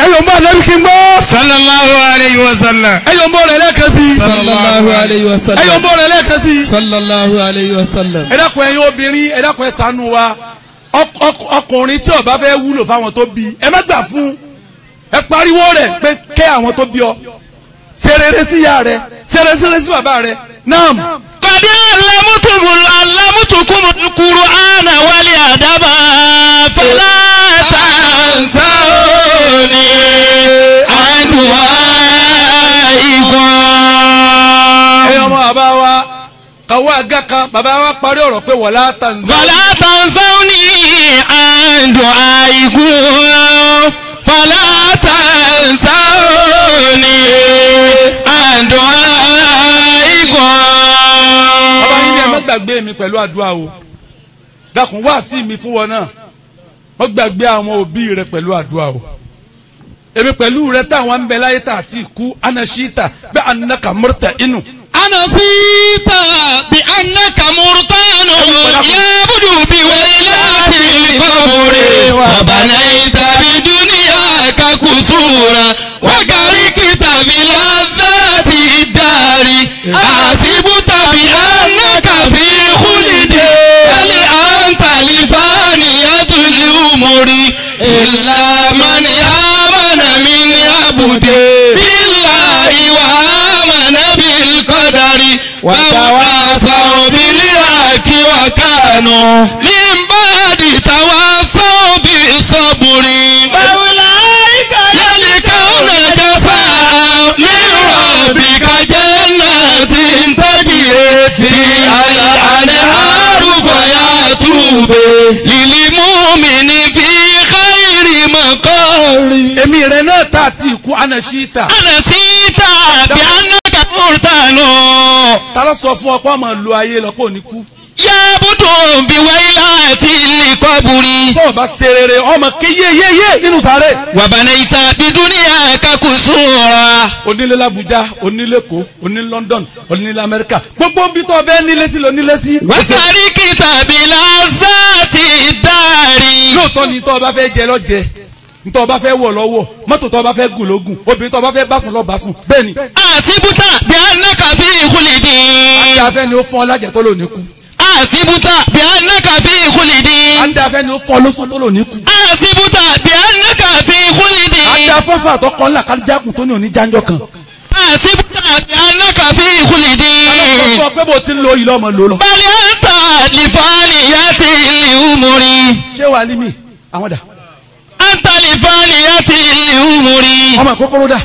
Ẹyọ̀ ń bọ̀ lẹ́bi kí n gbọ́. Sallallahu alayhi wa sallam. Ẹyọ̀ ń bọ̀ rẹ̀ lẹ́ẹ̀kan sí. Sallallahu alayhi wa sallam. Ẹyọ̀ ń bọ̀ rẹ̀ lẹ́ẹ̀kan sí. Sallallahu alayhi wa sallam. Ẹ dákun ẹ̀yin obìnrin, ẹ dákun ẹ ṣàánú wa. Ọkùnrin tí ó bá fẹ́ wúlò fáwọn tó bí, ẹ má gbà fún. Ẹ pariwo rẹ̀ pé kẹ́ àwọn tó bí ọ. Ṣe rere sí ìyá rẹ̀, ṣe rere sí bàbá rẹ̀. Naam. قد علمتكم القرآن والأدب فلا تنسوني عن دعائكم. Ẹ̀yin ọmọ bàbá wa kàwé àga kan, bàbá wa parí ọ̀rọ̀ pé wala tanzawni. فلا تنسوني عن دعائكم فلا تنسوني عن دعائكم. Bàbá yín ni ẹ má gbàgbé mi pẹ̀lú àdúrà o. Dákun wá sí mi fún wọn náà. Má gbàgbé àwọn òbí rẹ pẹ̀lú àdúrà o. Èmi pẹ̀lú rẹ táwọn ń bẹ láyé tá àti kú anasita bẹ́ẹ̀ anaka murta inú. أنسيت بأنك مرتان يبدو بويلات القبر وبنيت بدنياك قصورا وغرقت بلذات الدار أحسبت بأنك في خلد هل أنت لفانية الأمور إلا من آمن من عبد بالله وآمن بالقدر وتواصوا بالحق وكانوا من بعد تواصوا بالصبر أولئك يلقون جزاء من ربك جنات تجري فيها الأنهار فيتوب للمؤمن في Anasita. Anasita bí anaka murtanu. Ta ló sọ fún ọ pé ọmọ lu ayé lọ kó ní kú. Yabudu bí wáyé ti kọ́bùrì. Tó o bá ṣe rere ọmọ ké yéyéyé nínú sáré. Wàbànà ìta bí dúníyà kakú sùúrà. Onílé l'Abuja, onílé Èkó, onílé London, onílé Amẹ́ríkà. Gbogbo bí tó o fẹ́ nílé sí lọ nílé sí. Wàsàrí kìtàbí lásàtì dárì. Lóòótọ́ ni tó o bá fẹ́ jẹ lọ jẹ, ntọ́ o bá fẹ́ wọ̀ lọ́wọ́, mọ́tò tó o bá fẹ́ gùn ló gùn, obìnrin tó o bá fẹ́ bá sùn lọ bá sùn. Bẹ́ẹ̀ni. Àṣìbùtà bí anaka fi ìkúlìdì. Àti afẹ́ ni ó fún ọ lájẹ tó lò ní kú. Àṣìbùtà bí anaka fi ìkúlìdì. Àti afẹ́ ni ó fún ọ lóṣù tó lò ní kú. Àṣìbùtà bí anaka fi ìkúlìdì. Àti afọ́fà àtọkọ́ ńlá kájákùn tó ní òní jáńjọ kan. Àṣìbùtà bí anaka fi ìkúlìdì. Alọ́ sọ pé bó ti ń lo ìlú ọmọ lò lọ. Bali anta lifani yati liumuri. Ṣé wàá límì? Àwọn dà. Anta lifani yati liumuri. Ọmọ ìkókóró dà.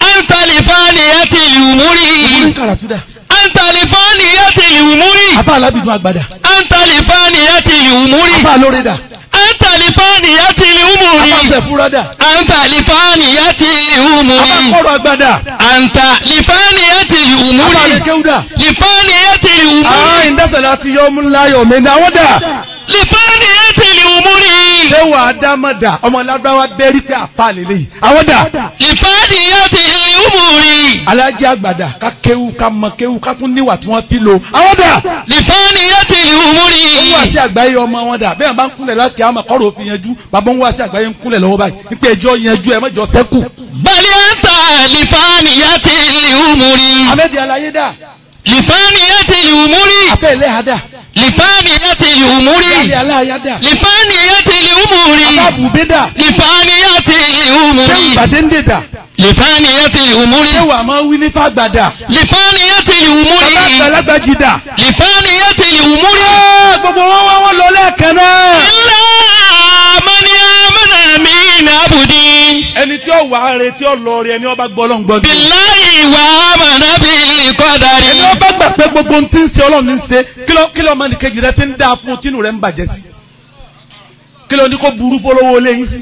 Anta lifani yati liumuri. Ìkúrú kàràtú dà. Anta lifani yati liumuri. Afa alábìdún àgbàdà. Anta lifani yati liumuri. Afa alóore dà. Anta lifani yati liumuri. Afa sẹ̀fúrọ́ dà. Anta lifani yati liumuri. Afa kọ́rọ̀ àgbàdà. Anta lifani yati liumuri. Afa alẹ́kẹ́wù dà. Lifani yati liumuri. Àwọn ìdásẹ̀ láti yọ ọmú láyọ̀ mi ní àwọn dà. Lifani yati liumuri. Ṣé wàá dá mọ̀ dà? Ọmọ lágbáwá bẹ́rí pé àfa lélẹ́yìí. Àwọn dà. Lifani yati liumuri. Alájẹ àgbàdà ká kéwú ká mọ kéwú ká tún níwà tí wọ́n fi lò. Àwọn dà. Lifani yati liumuri. Ó ń wá sí àgbáyé ọmọ wọn dà. Bẹ́ẹ̀ bá ń kúnlẹ̀ láti àwọn akọ́rọ̀ òfin yanjú. Bàbá ń wá sí àgbáyé ń kúnlẹ̀ lọ́wọ́ báyìí. Nípa ẹjọ́ yanjú ẹ mọ́jọ sẹ́kù. Bali anta lifani yati liumuri. Ahmed Alaye dà. Lifani yati liumuri. Afẹ́ ẹlẹ́hà dà. Lifani yati liumuri. Yálẹ̀ aláya dà. Lifani yati liumuri. Abábùbé dà. Lifani yati liumuri. Ṣé Ìbàdéńdè dà? Lifani yati liumuri. Ṣé wàá máa wí ní fàgbàdà? Lifani yati liumuri. Bàbá àgbàlagbà jì dà. Lifani yati liumuri. Gbogbo wọn wá wọn lọ lẹ́ẹ̀kan náà. Ilá mani amana min abudi. Ẹni tí ó wà á re tí ó lọ rí ẹni ó bá gbọ́ Ọlọ́run gbọ́. Billahi wa amana bil qadari. Ẹni ó bá gbà pé gbogbo ohun tí ń ṣe Ọlọ́run ń ṣe kí ló máa nìkejì rẹ ti ń dáa fún tínú rẹ ń bàjẹ́ sí. Kí ló ní kó burú fọlọ́wọ́ lé yín sí.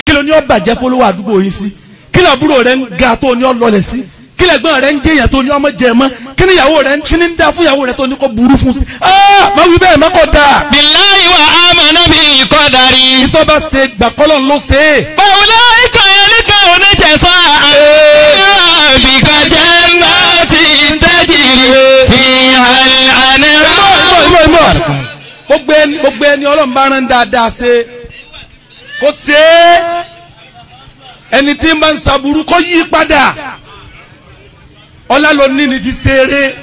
Kí ló ní ó bàjẹ́ fọlọ́wọ́ àdúgbò yín sí. Kí ló àbúrò rẹ ń ga tó ní ó lọlẹ̀ sí. Kí lẹ́gbọ́n rẹ ń jẹ́yàn tó ní ọmọ jẹ mọ́. Kí ni ìyàwó rẹ kí ni ń dáa fún ìyàwó rẹ tó ní kó burú fún sí. Má wí bẹ́ẹ̀ má kò dáa. Billahi wa amana bil qadari. Ìtọ́ bá ṣe gbàkọ́lọ̀ ló ṣe é. Ulaika yalqawna jazaa bika jannatin tajri fiha al-anhar. Gbogbo ẹni Ọlọ́run bá rán dáadáa ṣe kó ṣe é. Ẹni tí ń bá ń ṣàbùrú kó yí padà. Ọlá ló ní ní fi ṣeré,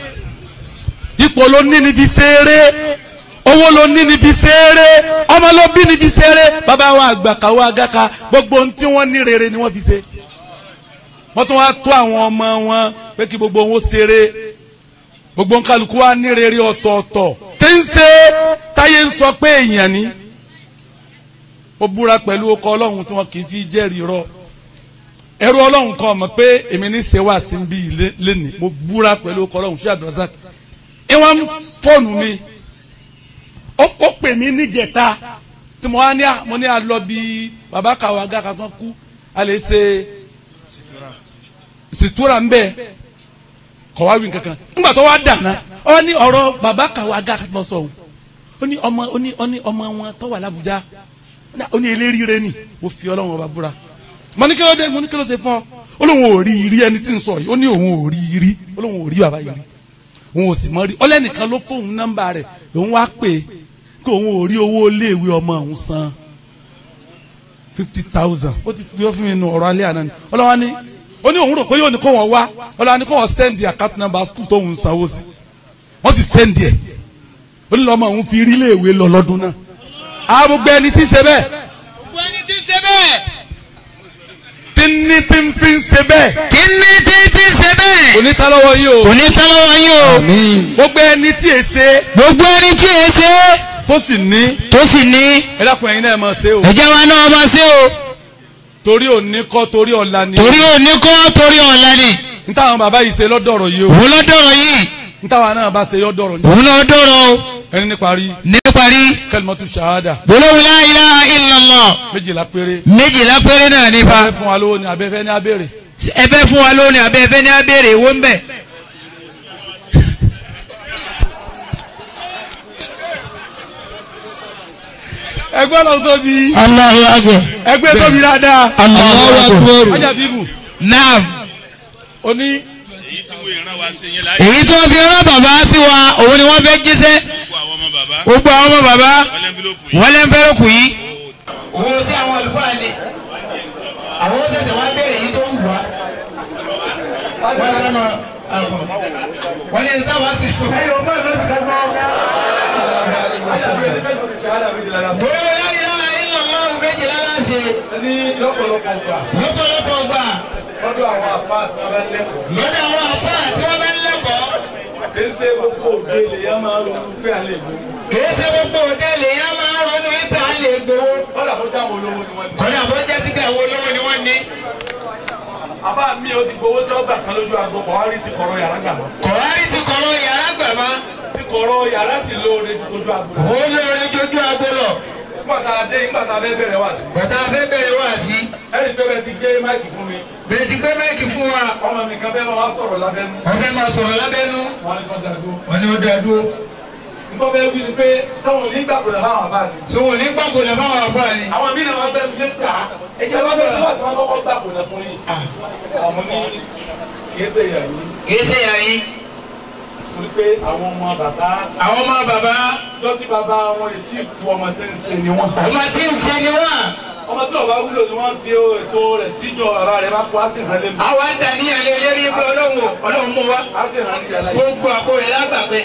ipò ló ní ní fi ṣeré, owó ló ní ní fi ṣeré, ọmọ ló bí ní fi ṣeré. Bàbá wa àgbà kàwé agaka gbogbo ohun tí wọ́n ní rere ni wọ́n fi ṣe. Wọ́n tún wá tó àwọn ọmọ wọn pé kí gbogbo wọn ṣeré. Gbogbo nkálukú wa ní rere ọ̀tọ̀ọ̀tọ̀ tí ń ṣe táyé ń sọ pé èèyàn ni. Ó búra pẹ̀lú ọkọ̀ Ọlọ́run tí wọn kì í fi jẹ́rìí rọ. Ẹrú Ọlọ́run kan mọ̀ pé èmi ní ṣe wá sí bí lẹ́nìí. Mo búra pẹ̀lú ọkọ̀ Ọlọ́run ṣé Abdulrasaq. Ìwọ̀n fóònù mi ó pè mí níjẹta tí mo wá ní mo ní àlọ́ bí bàbá kàwé agaka tán kú a lè ṣe sìtúrà ń bẹ kọ̀ wá wí kankan. Nígbà tó wá dànà ó ní ọ̀rọ̀ bàbá kàwé agaka tán sọ òun ó ní ọmọ ó ní ọmọ wọn tó wà l'Ábùjá ó ní eléríire ni. Mo fi Ọlọ́run ọba búra. Mo ní kí ló dé, mo ní kí ló ṣe fún ọ. Ó lóun ò rí rí ẹni tí ń sọ yìí. Ó ní òun ò rí rí, ó lóun ò rí bàbá yìí rí, òun ò sì mọ rí. Ọlẹ́nìkan ló fóun nọ́mbà rẹ̀ lòun wá pè é kí òun ò rí owó iléèwé ọmọ òun san 50,000. Ó ti fi fún mi nu ọ̀rọ̀ alẹ́ àná ni. Ọlọ́wà ni ó ní òun rò pé yóò ní kó wọn wá. Ọlọ́wà ni kó wọn sẹ́ndì account number school tó òun sanwó sí. Wọ́n sì sẹ́ndì ẹ̀. Ó ní lọ́mọ òun fi rí iléèwé lọ lọ́dún náà. Gbogbo ẹni tí ń ṣe bẹ́ẹ̀. Gbogbo ẹni tí ń ṣe bẹ́ẹ̀. Tí ní tí ń fi ń ṣe bẹ́ẹ̀. Tí ní tí ń fi ń ṣe bẹ́ẹ̀. Kò ní tán lọ́wọ́ yín o. Kò ní tán lọ́wọ́ yín o. Gbogbo ẹni tí è ṣe. Gbogbo ẹni tí è ṣe. Tó sì ní. Tó sì ní. Ẹ dákun ẹ̀yin náà máa ṣe o. Ẹ jẹ́ wa náà máa ṣe o. Torí òní kọ́ torí ọ̀la ni. Torí òní kọ́ torí ọ̀la ni. N táwọn bàbá yìí ṣe lọ́dọ̀ọ̀rọ̀ yìí o. Òun lọ́dọ̀ọ̀rọ̀ yìí. N táwọn náà bá ṣe yọ́dọ̀ọ̀rọ̀ ni. Òun lọ́dọ̀ọ̀rọ̀ o. Ẹni ní parí. Ní parí. Kalimatu shahada. Gbólóhùn la ilaha illallah. 12 péré. 12 péré náà nípa. Ẹ fẹ́ fún wa lówó ni abẹ́fẹ́ ní abéèrè. Ẹ fẹ́ fún wa lówó ni abẹ́fẹ́ ní abéèrè ìwó ń bẹ̀. Ẹgbẹ́ lọ tóbi. Allahu akbar. Ẹgbẹ́ tóbi dáadáa. Allahu akbar. Ajá bíbù. Naam. O ní. Èyí tí wọ́n fi rán bàbá sí wa òun ni wọ́n fẹ́ jíṣẹ́. Gbogbo àwọn ọmọ bàbá wọ́n lé ńfẹ́rẹ́kù yìí. Òun sí àwọn àlùfáà ni àwọn ó ṣẹ̀ṣẹ̀ wá bẹ̀rẹ̀ yìí tó wù wá. Wọ́n lé táwa sí. Bóyá ilaha illallah 12 láṣẹ. Ní lọ́pọ̀lọpọ̀ gbà. Lọ́pọ̀lọpọ̀ gbà. Lọ́dọ̀ àwọn àfáà tí wọ́n bá ń lẹ́kọ̀ọ́. Lọ́dọ̀ àwọn àfáà tí wọ́n bá ń lẹ́kọ̀ọ́. Kìí ṣe gbogbo òde lèyàn máa ń ronú pé à ń lè gbowó. Kìí ṣe gbogbo òde lèyàn máa ń ronú pé à ń lè gbowó. Kọ́dà bó jáwọ́ olówó ni wọ́n ní. Kọ́dà bó jẹ́ sí pé àwọn olówó ni wọ́n ní. Àbá mi ò ti gbowó tí wọ́n gbà kan lójú agbo kọ̀wárí ti kọ̀rọ̀ yàrá gbà mọ́. Kọ̀wárí ti kọ̀rọ̀ yàrá gbà mọ́. Ti kọ̀rọ̀ yàrá sì lóore ju tójú agbo lọ. Ó lóore jojú agbo lọ. Nígbà tá a dé, nígbà tá a fẹ́ bẹ̀rẹ̀ wá sí. Bàtà fẹ́ bẹ̀rẹ̀ wá sí. Ẹni pé bẹ́ẹ̀ ti gbé máìkì fún mi. Bẹ́ẹ̀ ti gbé máìkì fún wa. Ọmọ mi kan fẹ́ máa sọ̀rọ̀ lábẹ́nú. Wọ́n fẹ́ máa sọ̀rọ̀ lábẹ́nú. Wọ́n ní kó dá dúró. Wọ́n ní ó dá dúró. Nígbà bẹ́ẹ̀ wí ni pé sáwọn ò ní gbàgbọ́ lẹ̀ fáwọn àbá ni. Sọ wọn ò ní gbàgbọ́ lẹ̀ fáwọn àbá ni. Àwọn míì náà wọ́n gbẹ́ sí létí ká. Ẹ bá bẹ́ẹ̀ sọ́wọ́ sí wọn kọ́kọ́ gbàgbọ́ lẹ̀ fún yín. Àmọ́ ní kìí ṣe ìyà yín. Kìí ṣe ìyà yín. Torí pé àwọn ọmọ bàbá. Àwọn ọmọ bàbá. Lọ́tí bàbá wọn ètí ìkú ọmọ tí ń ṣe ni wọ́n. Ọmọ tí ń ṣe ni wọ́n. Ọmọ tí ọba wúlò ni wọ́n fi ètò rẹ̀ síjọ bàbá rẹ̀ bá kó á sì hàn lé mi. Àwa ń dàníyàn lé lérí pé Ọlọ́run Ọlọ́run mú wa. Á sì hàn ní yàrá yìí. Gbogbo àpò rẹ̀ lágbàgbé.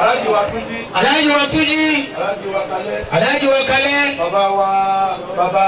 Aláàjì wa Túnjí. Aláàjì wa Túnjí. Aláàjì wa Kalẹ́. Aláàjì wa Kalẹ́. Bàbá wa bàbá.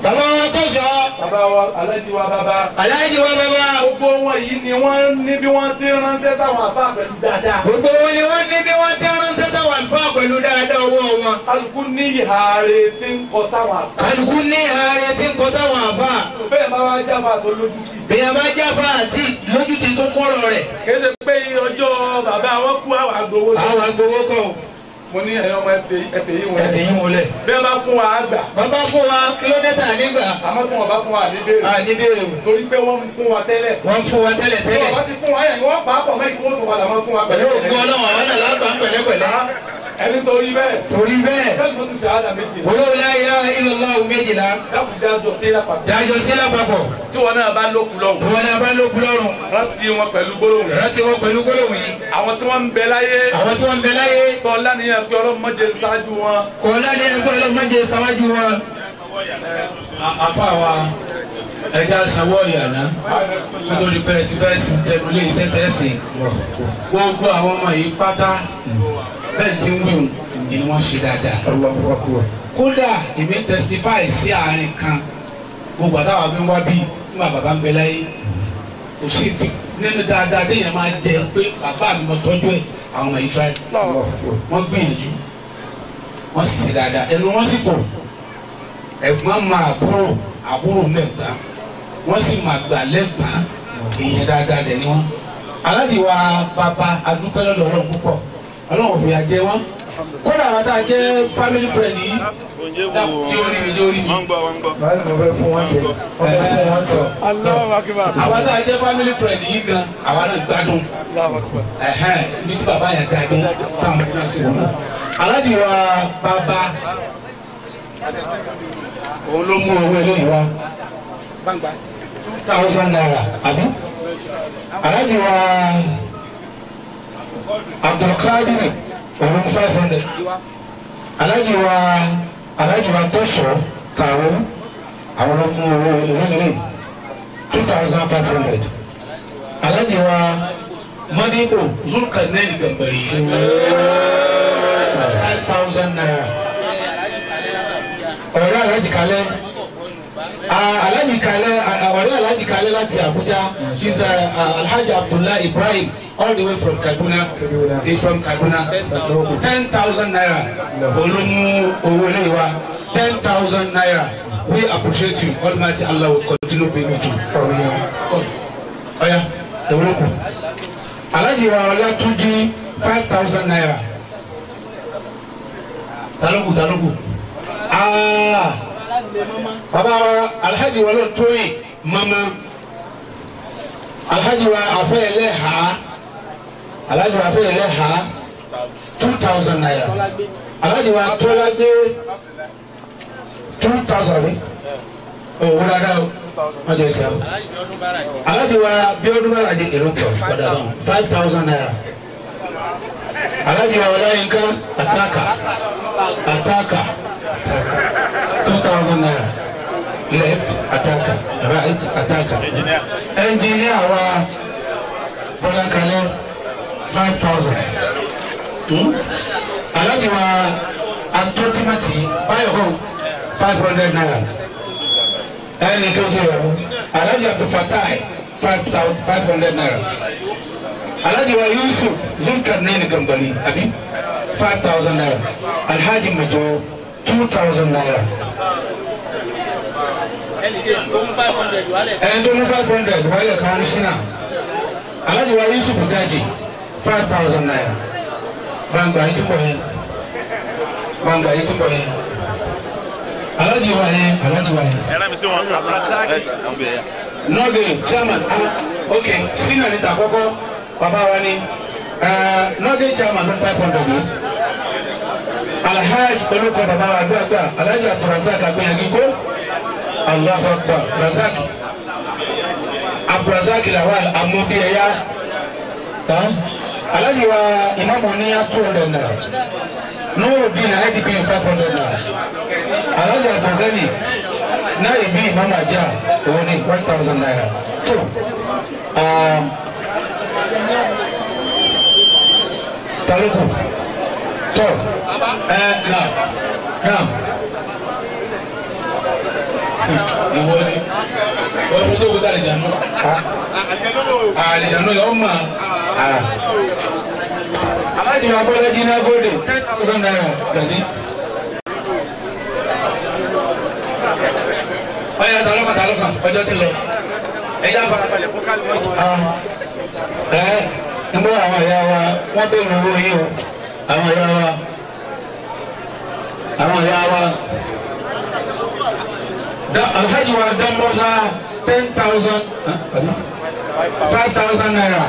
Bàbá wa Tọ́sọ̀. Bàbá wa Aláàjì wa bàbá. Aláàjì wa bàbá. Gbogbo wọn yìí ni wọ́n ní bí wọ́n ti ránṣẹ́ sáwọn àfáà pẹ̀lú dáadáa. Gbogbo wọn ni wọ́n ní bí wọ́n ti ránṣẹ́ sáwọn àfáà pẹ̀lú dáadáa owó wọn. Kálukú ní ìhà rẹ̀ tí ń kọ sáwọn àfáà. Kálukú ní ìhà rẹ̀ tí ń kọ sáwọn àfáà. Bẹ́ẹ̀ bá wá jáfa tó lójútì. Bẹ́ẹ̀ bá jáfa àti lójútì tó kọ́rọ̀ rẹ̀. Kì í ṣe pé ọjọ́ bàbá wọn kú àwọn agbowó. Àwọn agbowó kọ́ o. Mo ní ẹ̀yọ́ ọmọ ẹ̀fẹ̀ yín wọlé. Ẹ̀fẹ̀ yín wọlé. Bẹ́ẹ̀ bá fún wa á gbà. Bàbá fún wa kí ló dé tà nígbà. Àmọ́ tí wọ́n bá fún wa ní béèrè. À ní béèrè o. Torí pé wọ́n ń fún wa tẹ́lẹ̀. Wọ́n ń fún wa tẹ́lẹ̀ tẹ́lẹ̀. Wọ́n ti fún wa yẹn wọ́n pàápọ̀ mẹ́rin tí wọ́n tó padà wọ́n fún wa pẹ̀lú. Pẹ̀lú ògùn Ọlọ́run àwọn náà lágbà ń pẹ̀lẹ́pẹ̀lẹ́. Ẹni torí bẹ́ẹ̀. Torí bẹ́ẹ̀. Bẹ́ẹ̀ni mo ti ṣe àdá 12. Olóòlà la ilaha illallah 12. Dákun dájọ́ sí lápapọ̀. Dájọ́ sí lápapọ̀. Tí wọn náà bá lókun lọ́rùn. Tí wọn náà bá lókun lọ́rùn. Rántí wọn pẹ̀lú gbólóhùn. Rántí wọn pẹ̀lú gbólóhùn yìí. Àwọn tí wọ́n ń bẹ láyé. Àwọn tí wọ́n ń bẹ láyé. Tọ́ lánìyàn pé Ọlọ́run má jẹ́ ṣáájú wọn. Kọ́ lánìyàn pé Ọlọ́run má jẹ́ ṣáájú wọn. Àfa wa ẹja sanwó ìyànà nítorí pé ẹ ti fẹ́ tẹnu lé iṣẹ́ tẹ̀sí gbogbo àwọn ọmọ yìí pátá bẹ́ẹ̀ tí ń wíwùn ni wọ́n ṣe dáadáa. Kódà èmi testify sí àárín kan gbogbo àtàwọn fi ń wá bíi nígbà bàbá ń bẹ láyé kò sí ti nínú dáadáa téèyàn máa jẹ pé bàbá mi mọ tọ́jú ẹ̀ àwọn ọmọ yìí try wọ́n gbìyànjú wọ́n sì ṣe dáadáa ẹnu wọ́n sì kò ẹ̀gbọ́n máa àbúrò àbúrò mẹ́gbàá wọ́n sì máa gbà lẹ́gbàá èèyàn dáadáa dẹ̀ ni wọ́n. Aláàjì wa bàbá adúpẹ́ lọ́dọ̀ Ọlọ́run púpọ̀ Ọlọ́run fìyà jẹ wọ́n kódà àwọn tá a jẹ́ family friend yìí jẹ́ orí mi jẹ́ orí mi. Báyìí mo fẹ́ fún wọn sẹ wọ́n fẹ́ fún wọn sọ. Àwọn tá a jẹ́ family friend yìí gan àwa náà gbádùn ní tí bàbá yẹn dáadé táwọn náà sì wọ́n. Aláàjì wa bàbá òun ló mú owó eléyìí wá 2,000 naira àbí Alhaji wa Abdulkadir òun 500 Alhaji wa Tọ́sọ̀ Kàwé àwọn ló mú owó eléyìí 2,500 Alhaji wa Madibo Zulkarnain Gambari 5,000 naira. Ọ̀rẹ́ Alhaji Kalẹ́ Alhaji Kalẹ́ ọ̀rẹ́ Alhaji Kalẹ́ láti Abuja is Alhaji Abdullah Ibrahim all the way from Kaduna. He's from Kaduna. 10,000 naira olómú owó ilé wa 10,000 naira. We appreciate you. Almighty Allah will continue being with you. Ọ̀ya ewúrẹ́kù Alhaji wa Ọlátúnjí 5,000 naira. Taloku taloku. Baba wa Alhaji wa lọ tóyìn mama Alhaji wa afẹ́lẹ́ ha Alhaji wa afẹ́lẹ́ ha 2,000 naira. Alhaji wa tọ́ládé 2,000 o wúlò dáa o wọ́n jẹ́ sẹ́wọ̀n. Alhaji wa Bíọ́dún Bàràjẹ́ èrò tọ̀ padà náà 5,000 naira. Alhaji wa Ọláyínká Ataka Ataka Ataka 2,000 naira. Left Ataka, right Ataka. Engineer wa Bọ́lá Kalẹ́ 5,000. Alhaji wa Antotimati Báyọ̀ 500 naira. Ẹni tó dé rẹ̀ Alhaji Abdulfatai 500 naira. Alhaji wa Yusuf Zulkarnain Gambari abi 5,000 naira. Alhaji Majo 2,000 naira. Ẹni tó mú 500 wálẹ̀ kan ní Ṣínà. Alhaji wa Yusuf Gaji 5,000 naira. Gbangba yìí ti pọ̀ yẹn. Gbangba yìí ti pọ̀ yẹn. Alhaji wa yẹn, Alhaji wa yẹn. Nọ́ọ̀gì chairman, ok, Ṣínà níta àkọ́kọ́, bàbá wa ni nọ́ọ̀gì chairman ló 500 yìí. Alhaji olùkọ́ bàbá wa àdúrà Alhaji Abdulrasaq Agbẹ́yẹ̀gí kó. Allahu Akbar, Razak Abdulrasaq Lawal Amobiyaya. Alhaji wa Imamu ní 200 naira. Nurudeen IDP 500 naira. Alhaji Abdulgani náà ìbí Imamu Ajá òun ní 1,000 naira. So, Taluku tó náà náà. Ìwọ ni wọ́n fi tó kúta àlìjánu àlìjánu yọ ọ́ mà Alhaji wa Bọ́lájí náà góòdè 10,000 naira gàzí. Ọ̀yà tàlọ́kàn tàlọ́kàn ọjọ́ ti lọ ẹ̀yà farabalẹ̀ fún kálí. Ẹ ń bọ́ àwọn ìyá wa wọ́n bẹ̀rù owó yìí o àwọn ìyá wa àwọn ìyá wa. Alhaji wa Dambosa 10,000 5,000 naira.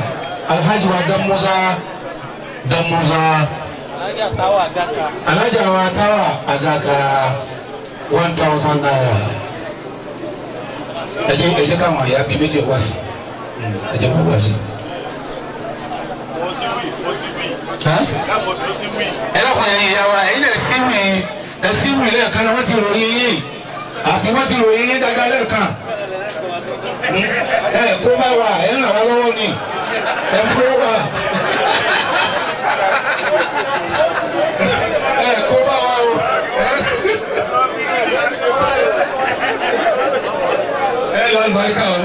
Alhaji wa Dambosa Dambosa. Alhaji wa Tawa Agaka 1,000 naira. Ẹ jẹ́ káwọn àyà bíi méjì wá sí. Ẹ jẹ́ wọ́n wá sí. Ẹ lọ́kàn ẹ̀yin ìyá wa ẹ̀yin lè síwì ẹ̀ síwì lẹ́ẹ̀kan náà wọ́n ti ròyìn yín. Àbí wọ́n ti ròyìn yín dáadáa lẹ́ẹ̀kan. Ẹ kó bá wa ẹ ń ràn wá lọ́wọ́ ni ẹ kó wa ẹ kó bá wa o ẹ lọ àlùbáríkà o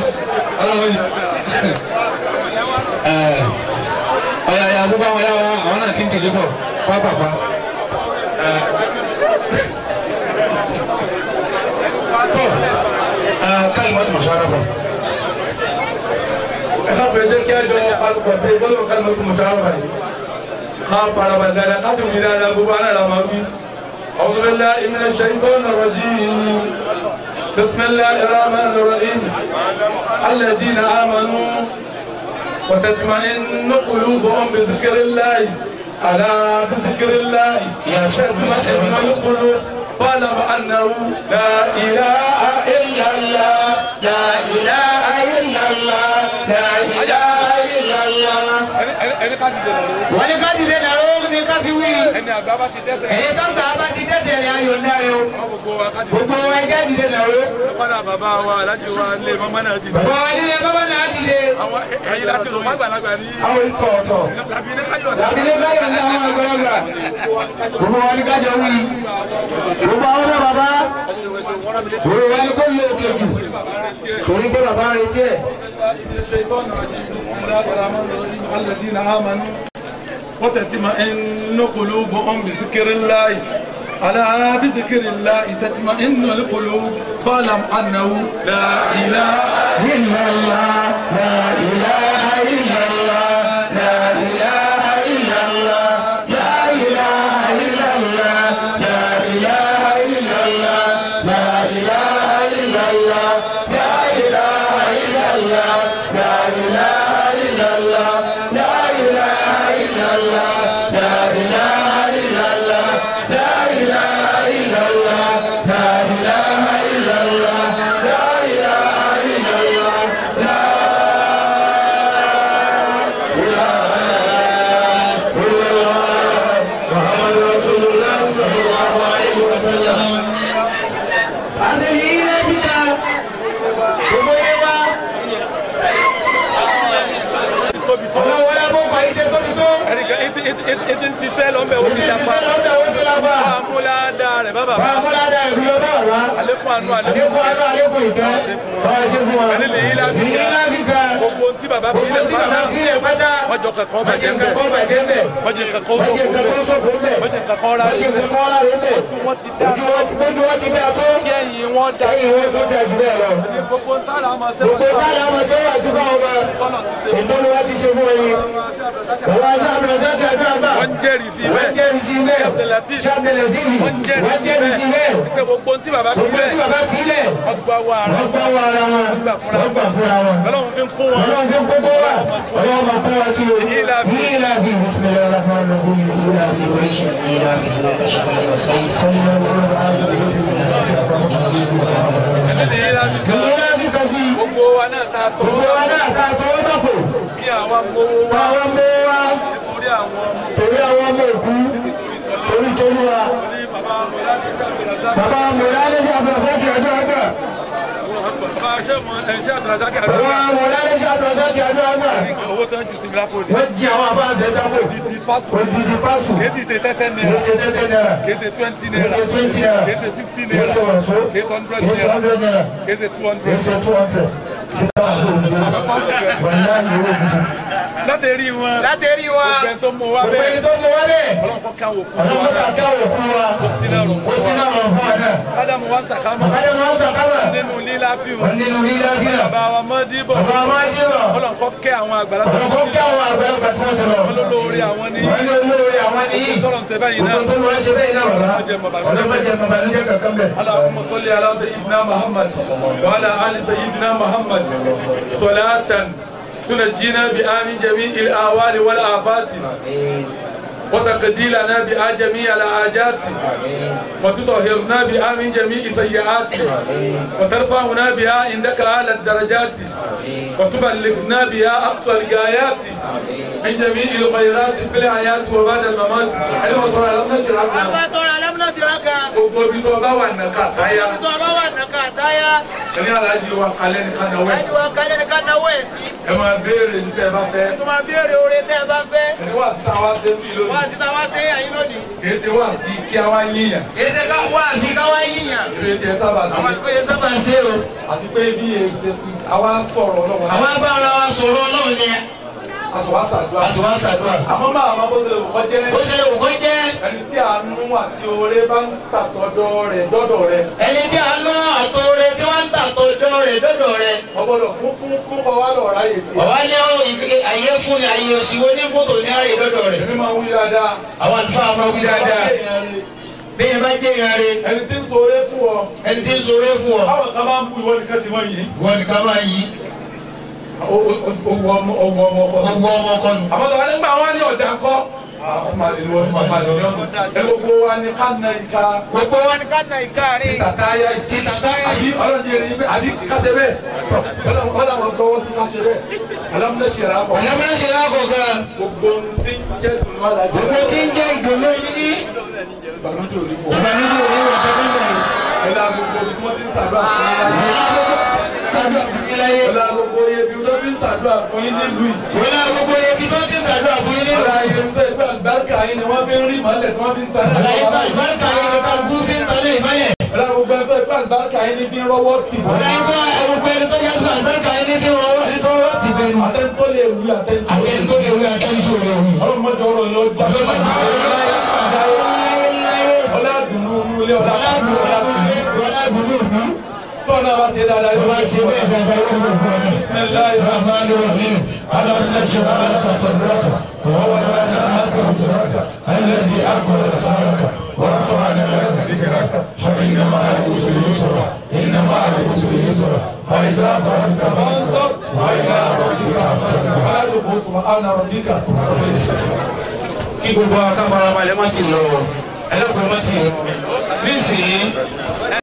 ọlọ́wọ́ yìí ẹ ọ̀yà ya gbogbo àwọn yàrá àwọn náà ti ń tẹ̀lé bọ̀ pápápá. Tó kalimatu musharafa. Ẹ ká fẹ́ jẹ́ kí a jọ alùpùpù sí gbọ́dọ̀ kalimatu musharafa yìí. Ká farabalẹ̀ dáadáa ká sì wí dáadáa gbogbo àná la máa wí. A'udhu billahi minash shaitanir rajim. Bismillahir rahmanir rahim. Alladhina amanu wa tatma'innu qulubuhum bi dhikrillahi. Ala bi dhikrillahi tatma'innul qulub. فاعلم أنه لا إله إلا الله لا إله إلا الله لا إله إلا الله. Wọ́n ní ká dìde lọ́rọ́ ní ká fi wí. Ẹni àgbà bá ti dẹ́sẹ̀ rẹ̀ ayọ̀ náà rẹ̀ o. Gbogbo wa ẹjẹ́ dìde lọ́rọ́. Bàbá wa alájí wa ilé mọ́mọ́ náà dìde. Bàbá wa ilé mọ́mọ́ náà dìde. Ẹ̀yin láti rò má gbàlagbà ní. Àwọn ikọ̀ ọ̀tọ̀. Làbí ní káyọ̀ ní àwọn àgbàlagbà. Gbogbo wa ní kájọ wí. Gbogbo àwọn ọmọ bàbá. Gbogbo wa ní kó lè òkè jù. Torí pé bàbá ń retí ẹ̀. وتطمئن قلوبهم بذكر الله ألا بذكر الله تطمئن القلوب فاعلم أنه لا إله إلا الله لا إله إلا الله لا إله إلا الله لا إله إلا الله لا Ètò ń ṣiṣẹ́ lọ́nbẹ̀ ó ti lápá. Bàmúládà rẹ̀ bá bàbá. Bàmúládà rẹ̀ bí bàbá wa. Àlékún àánú àlékún àánú àlékún ìkẹ́. Báwa ṣe fún wa. Nílé yìí láfíkà. Gbogbo tí bàbá fi ilẹ̀ pátá. Wọ́n jọ kankan bàjẹ́ ń bẹ̀. Wọ́n jẹ kankan sọ̀fọ̀ ń bẹ̀. Wọ́n jẹ kankan rárẹ̀ ń bẹ̀. Wọ́n ti dá tó. Kí ẹ̀yìn wọn dá. Kẹ́yìn wọn tó dá jù bẹ́ẹ̀ lọ. Gbogbo tára ọmọ sẹ́wà sí fún ọmọ. Ìtọ́nu wa ti ṣe fún ẹyin. Bàbá Sábìlẹ̀sẹ̀ àdúrà bá. Wọ́n jẹ́rìí sí bẹ́ẹ̀. Wọ́n jẹ́rìí sí bẹ́ẹ̀. Sábìlẹ̀tìfì. Wọ́n Wọ́n jẹ́rìí sí bẹ́ẹ̀. Gbogbo tí bàbá fi Gbogbo tí lẹ̀. bàbá fi lẹ̀. Wọ́n gbà wọ ara Wọ́n gbà wọ ara wọn. Wọ́n gbà fúnra Wọ́n gbà fúnra wọn. Ọlọ́run fi ń kún wọn. Ọlọ́run fi ń kókó wa. Ọlọ́run máa kó wa sí o. Ní ìlàfi. Ní ìlàfi. Bismillahir Rahmanir Rahim. إلى قريش إلى في الشتاء والصيف Nílé ìlàfi Ní kan. ìlàfi kan sí. Gbogbo wa náà ta tọwọ́ Gbogbo wa náà ta tọwọ́ bàpò. kí àwa mowó wa Táwọn mú wa. nítorí àwọn ọmọ Torí àwọn ọmọ òkú. Torí torí wa. ní bàbá Mọ̀láṣí Abdulrasaq. Bàbá Mọ̀lálẹ́sì Abdulrasaq ọjọ́ àgbà. Bàbá Ṣé Abdulrasaq Bàbá àdúrà. Mọ̀lálẹ́sì Abdulrasaq ọjọ́ àgbà. Owó tó ń jù sí mi lápò ní. Wọ́n jí àwọn àbá àṣẹ sápò. Odidi pásù. Odidi pásù. Kìí sì ṣe tẹ́tẹ́ Kìí náírà. ṣe tẹ́tẹ́ náírà. Kìí ṣe 20 Kìí naira. ṣe 20 naira. Kìí ṣe 50 Kìí ṣe naira. wàsó. Kìí ṣe 100 Kìí ṣe naira. 100 naira. Kìí ṣe 200. Kìí ṣe 200. Wàláhì owó gidi. Láti rí wọn. Láti rí wa. Gbogbo ẹni tó mú wa Gbogbo bẹ́ẹ̀. ẹni tó mú wa bẹ́ẹ̀. Ọlọ́run kọ́ káwọn òkú Ọlọ́run wa mọ́sà náà. káwọ̀ kú wa. Kó sí náà rọ̀ Ó sí náà rọ̀ fún wa náà. Ádámù wa ń sàkámà. Ọ̀kadà máa ń sàkámà. Nínú lílá fi wọn. Wọ́n nínú lílá fílà. Bàbá wa Mọ́díbọ̀. Bàbá wa dìbò. Ọlọ́run kọ́ kẹ́ àwọn àgbàlagbà. Ọlọ́run kọ́ káwọn àgbàlagbà tí wọ́n ti lọ. Wọ́n lólórí àwọn ní. Wọ́n ní olóore àwọn ní. Tọ́lọ̀ ń ṣe báyìí náà. Gbogbo tó lọ́wọ́ ṣe bẹ́ẹ̀ náà bàbá. Ọlọ́mọ jẹ mọ̀bàlújẹ́ kankan bẹ̀. اللهم صل على سيدنا محمد وعلى آل سيدنا محمد صلاة تنجينا بها من جميع الأهوال والآفات وتقضي لنا بها جميع الحاجات وتطهرنا بها من جميع السيئات وترفعنا بها عندك أعلى الدرجات وتبلغنا بها أقصى الغايات من جميع الخيرات في الحياة وبعد الممات. أيوة ترى لم نشرح gbogbo ibi tó o bá wà ní kàtáyà ẹni alájí wa kalẹ̀ ní kanáwó ẹ̀ ẹ máa béèrè ní tẹ́ ẹ bá fẹ́ ẹni wá sí táwa ṣe ń bí lónìí kìí ṣe wá sí kí a wá yíyàn eré tí ẹ sábà ṣe àti pé bí ẹ ṣe àwa sọ̀rọ̀ ọlọ́wọ́ Àwọn abára wa sọ̀rọ̀ Ọlọ́run ni àṣọwá ṣàdúrà àṣìwá ṣàdúrà. àmọ́ máa ma bó tilẹ̀ kọ́ jẹ́ Ó ṣe lè wò kó jẹ́ ẹni tí àánú àti oore bá ń tàtọ́dọ̀ rẹ̀ dọ́dọ̀ rẹ̀ ẹni tí a ná àtọ̀rẹ́ tí wọ́n ń tàtọ̀dọ̀ rẹ̀ dọ́dọ̀ rẹ̀. ọgbọ́dọ̀ fún fún fún kọ́ wá lọ́ọ́ ráyè tiẹ̀ Ọ̀wá ní àyè fún ni àyè òsì wo ní fótó ní àyè dọ́dọ̀ rẹ̀. èmi máa ń wí dáadáa Àwọn àlùfáà máa wí dáadáa. Bí ẹ bá jẹ́ ìyá rẹ̀, ẹni tí ń ṣoore fún ọ ẹni tí ń ṣoore fún ọ, báwọn kan máa ń bú ìwọ nìkan sí wọn yìí ìwọ nìkan máa yí owó ọmọ ọmọ ọkọ gbogbo ọmọ kọnu. àmọ́ tọ́wọ́ nígbà wọn ní ọ̀dà ńkọ́ ọmọ àlè ni ọmọ àlè ni ọmọ ẹ gbogbo wa ní ká na ìka Gbogbo wa ní ká na ìka rí. tàtáyà Ti tàtáyà àbí ọlọ́dún yẹn ní àbí kásẹ̀ bẹ́ẹ̀ ọlọ́run gbọ́wọ́ sí kásẹ̀ bẹ́ẹ̀ alámúlẹ̀ṣẹ̀rẹ̀ akọ Àlámúlẹ̀ ṣe lákọ̀ọ́kan. gbogbo ohun tí ń jẹ́ dùnú alájẹ Gbogbo tí ń jẹ́ ìdùnnú ẹni ní ìbànújẹ́ òní wọ̀ ìbànújẹ́ òní wọ̀ kankan bẹ̀rẹ̀. ẹ̀la gbogbo ibi tí wọ́n ti ń ṣàdúrà fún yín láyé Ṣàdúrà fún yín láyé. ẹ̀la gbogbo ibi tó ti ń ṣàdúrà fún yín nílùú yìí Wọ́n lá gbogbo ibi tó ti ṣàdúrà fún yín nílùú. ọ̀la ibi tó ìgbà àlùbáríkà yín ni wọ́n fi ń rí ìmọ̀lẹ̀ tí wọ́n fi ń tan náà Àlàyé bá ìbáríkà yín ni kálukú fi ń tanlé ìmọ́lẹ̀. ẹ̀la gbogbo ẹgbẹ́ ìgbà àlùbáríkà yín ni fi ń rọ́wọ́ tì wọ́n Àlàyé bá gbogbo ẹni tó yẹ sọ àlùbáríkà yín ní bí wọ́n wọ́n tó wọ́n ti bẹ̀rù. àtẹni tó lè wí àtẹni tó lè Àtẹni tó lè wí àtẹni tó lè wí. ọlọ́run mọ́jọ ọ̀rọ̀ yóò já ọlá dùnú inú ilé ọlá dùnú ọlá dùnú tọ́ náà bá ṣe dáadáa yóò Bá ṣe bẹ́ẹ̀ dáadáa yóò wọ̀ fún ọ. bisimilayi الرحمن الرحيم ألم نشرح لك صدرك ووضعنا عنك وزرك الذي أنقض ظهرك ورفعنا لك ذكرك فإن مع العسر يسرا إن مع العسر يسرا فإذا فرغت فانصب وإلى ربك فارغب. subhana rabbika kí gbogbo wa ká farabalẹ̀ má ti lọ ẹlẹ́kùnrin má ti lọ nísìnyí.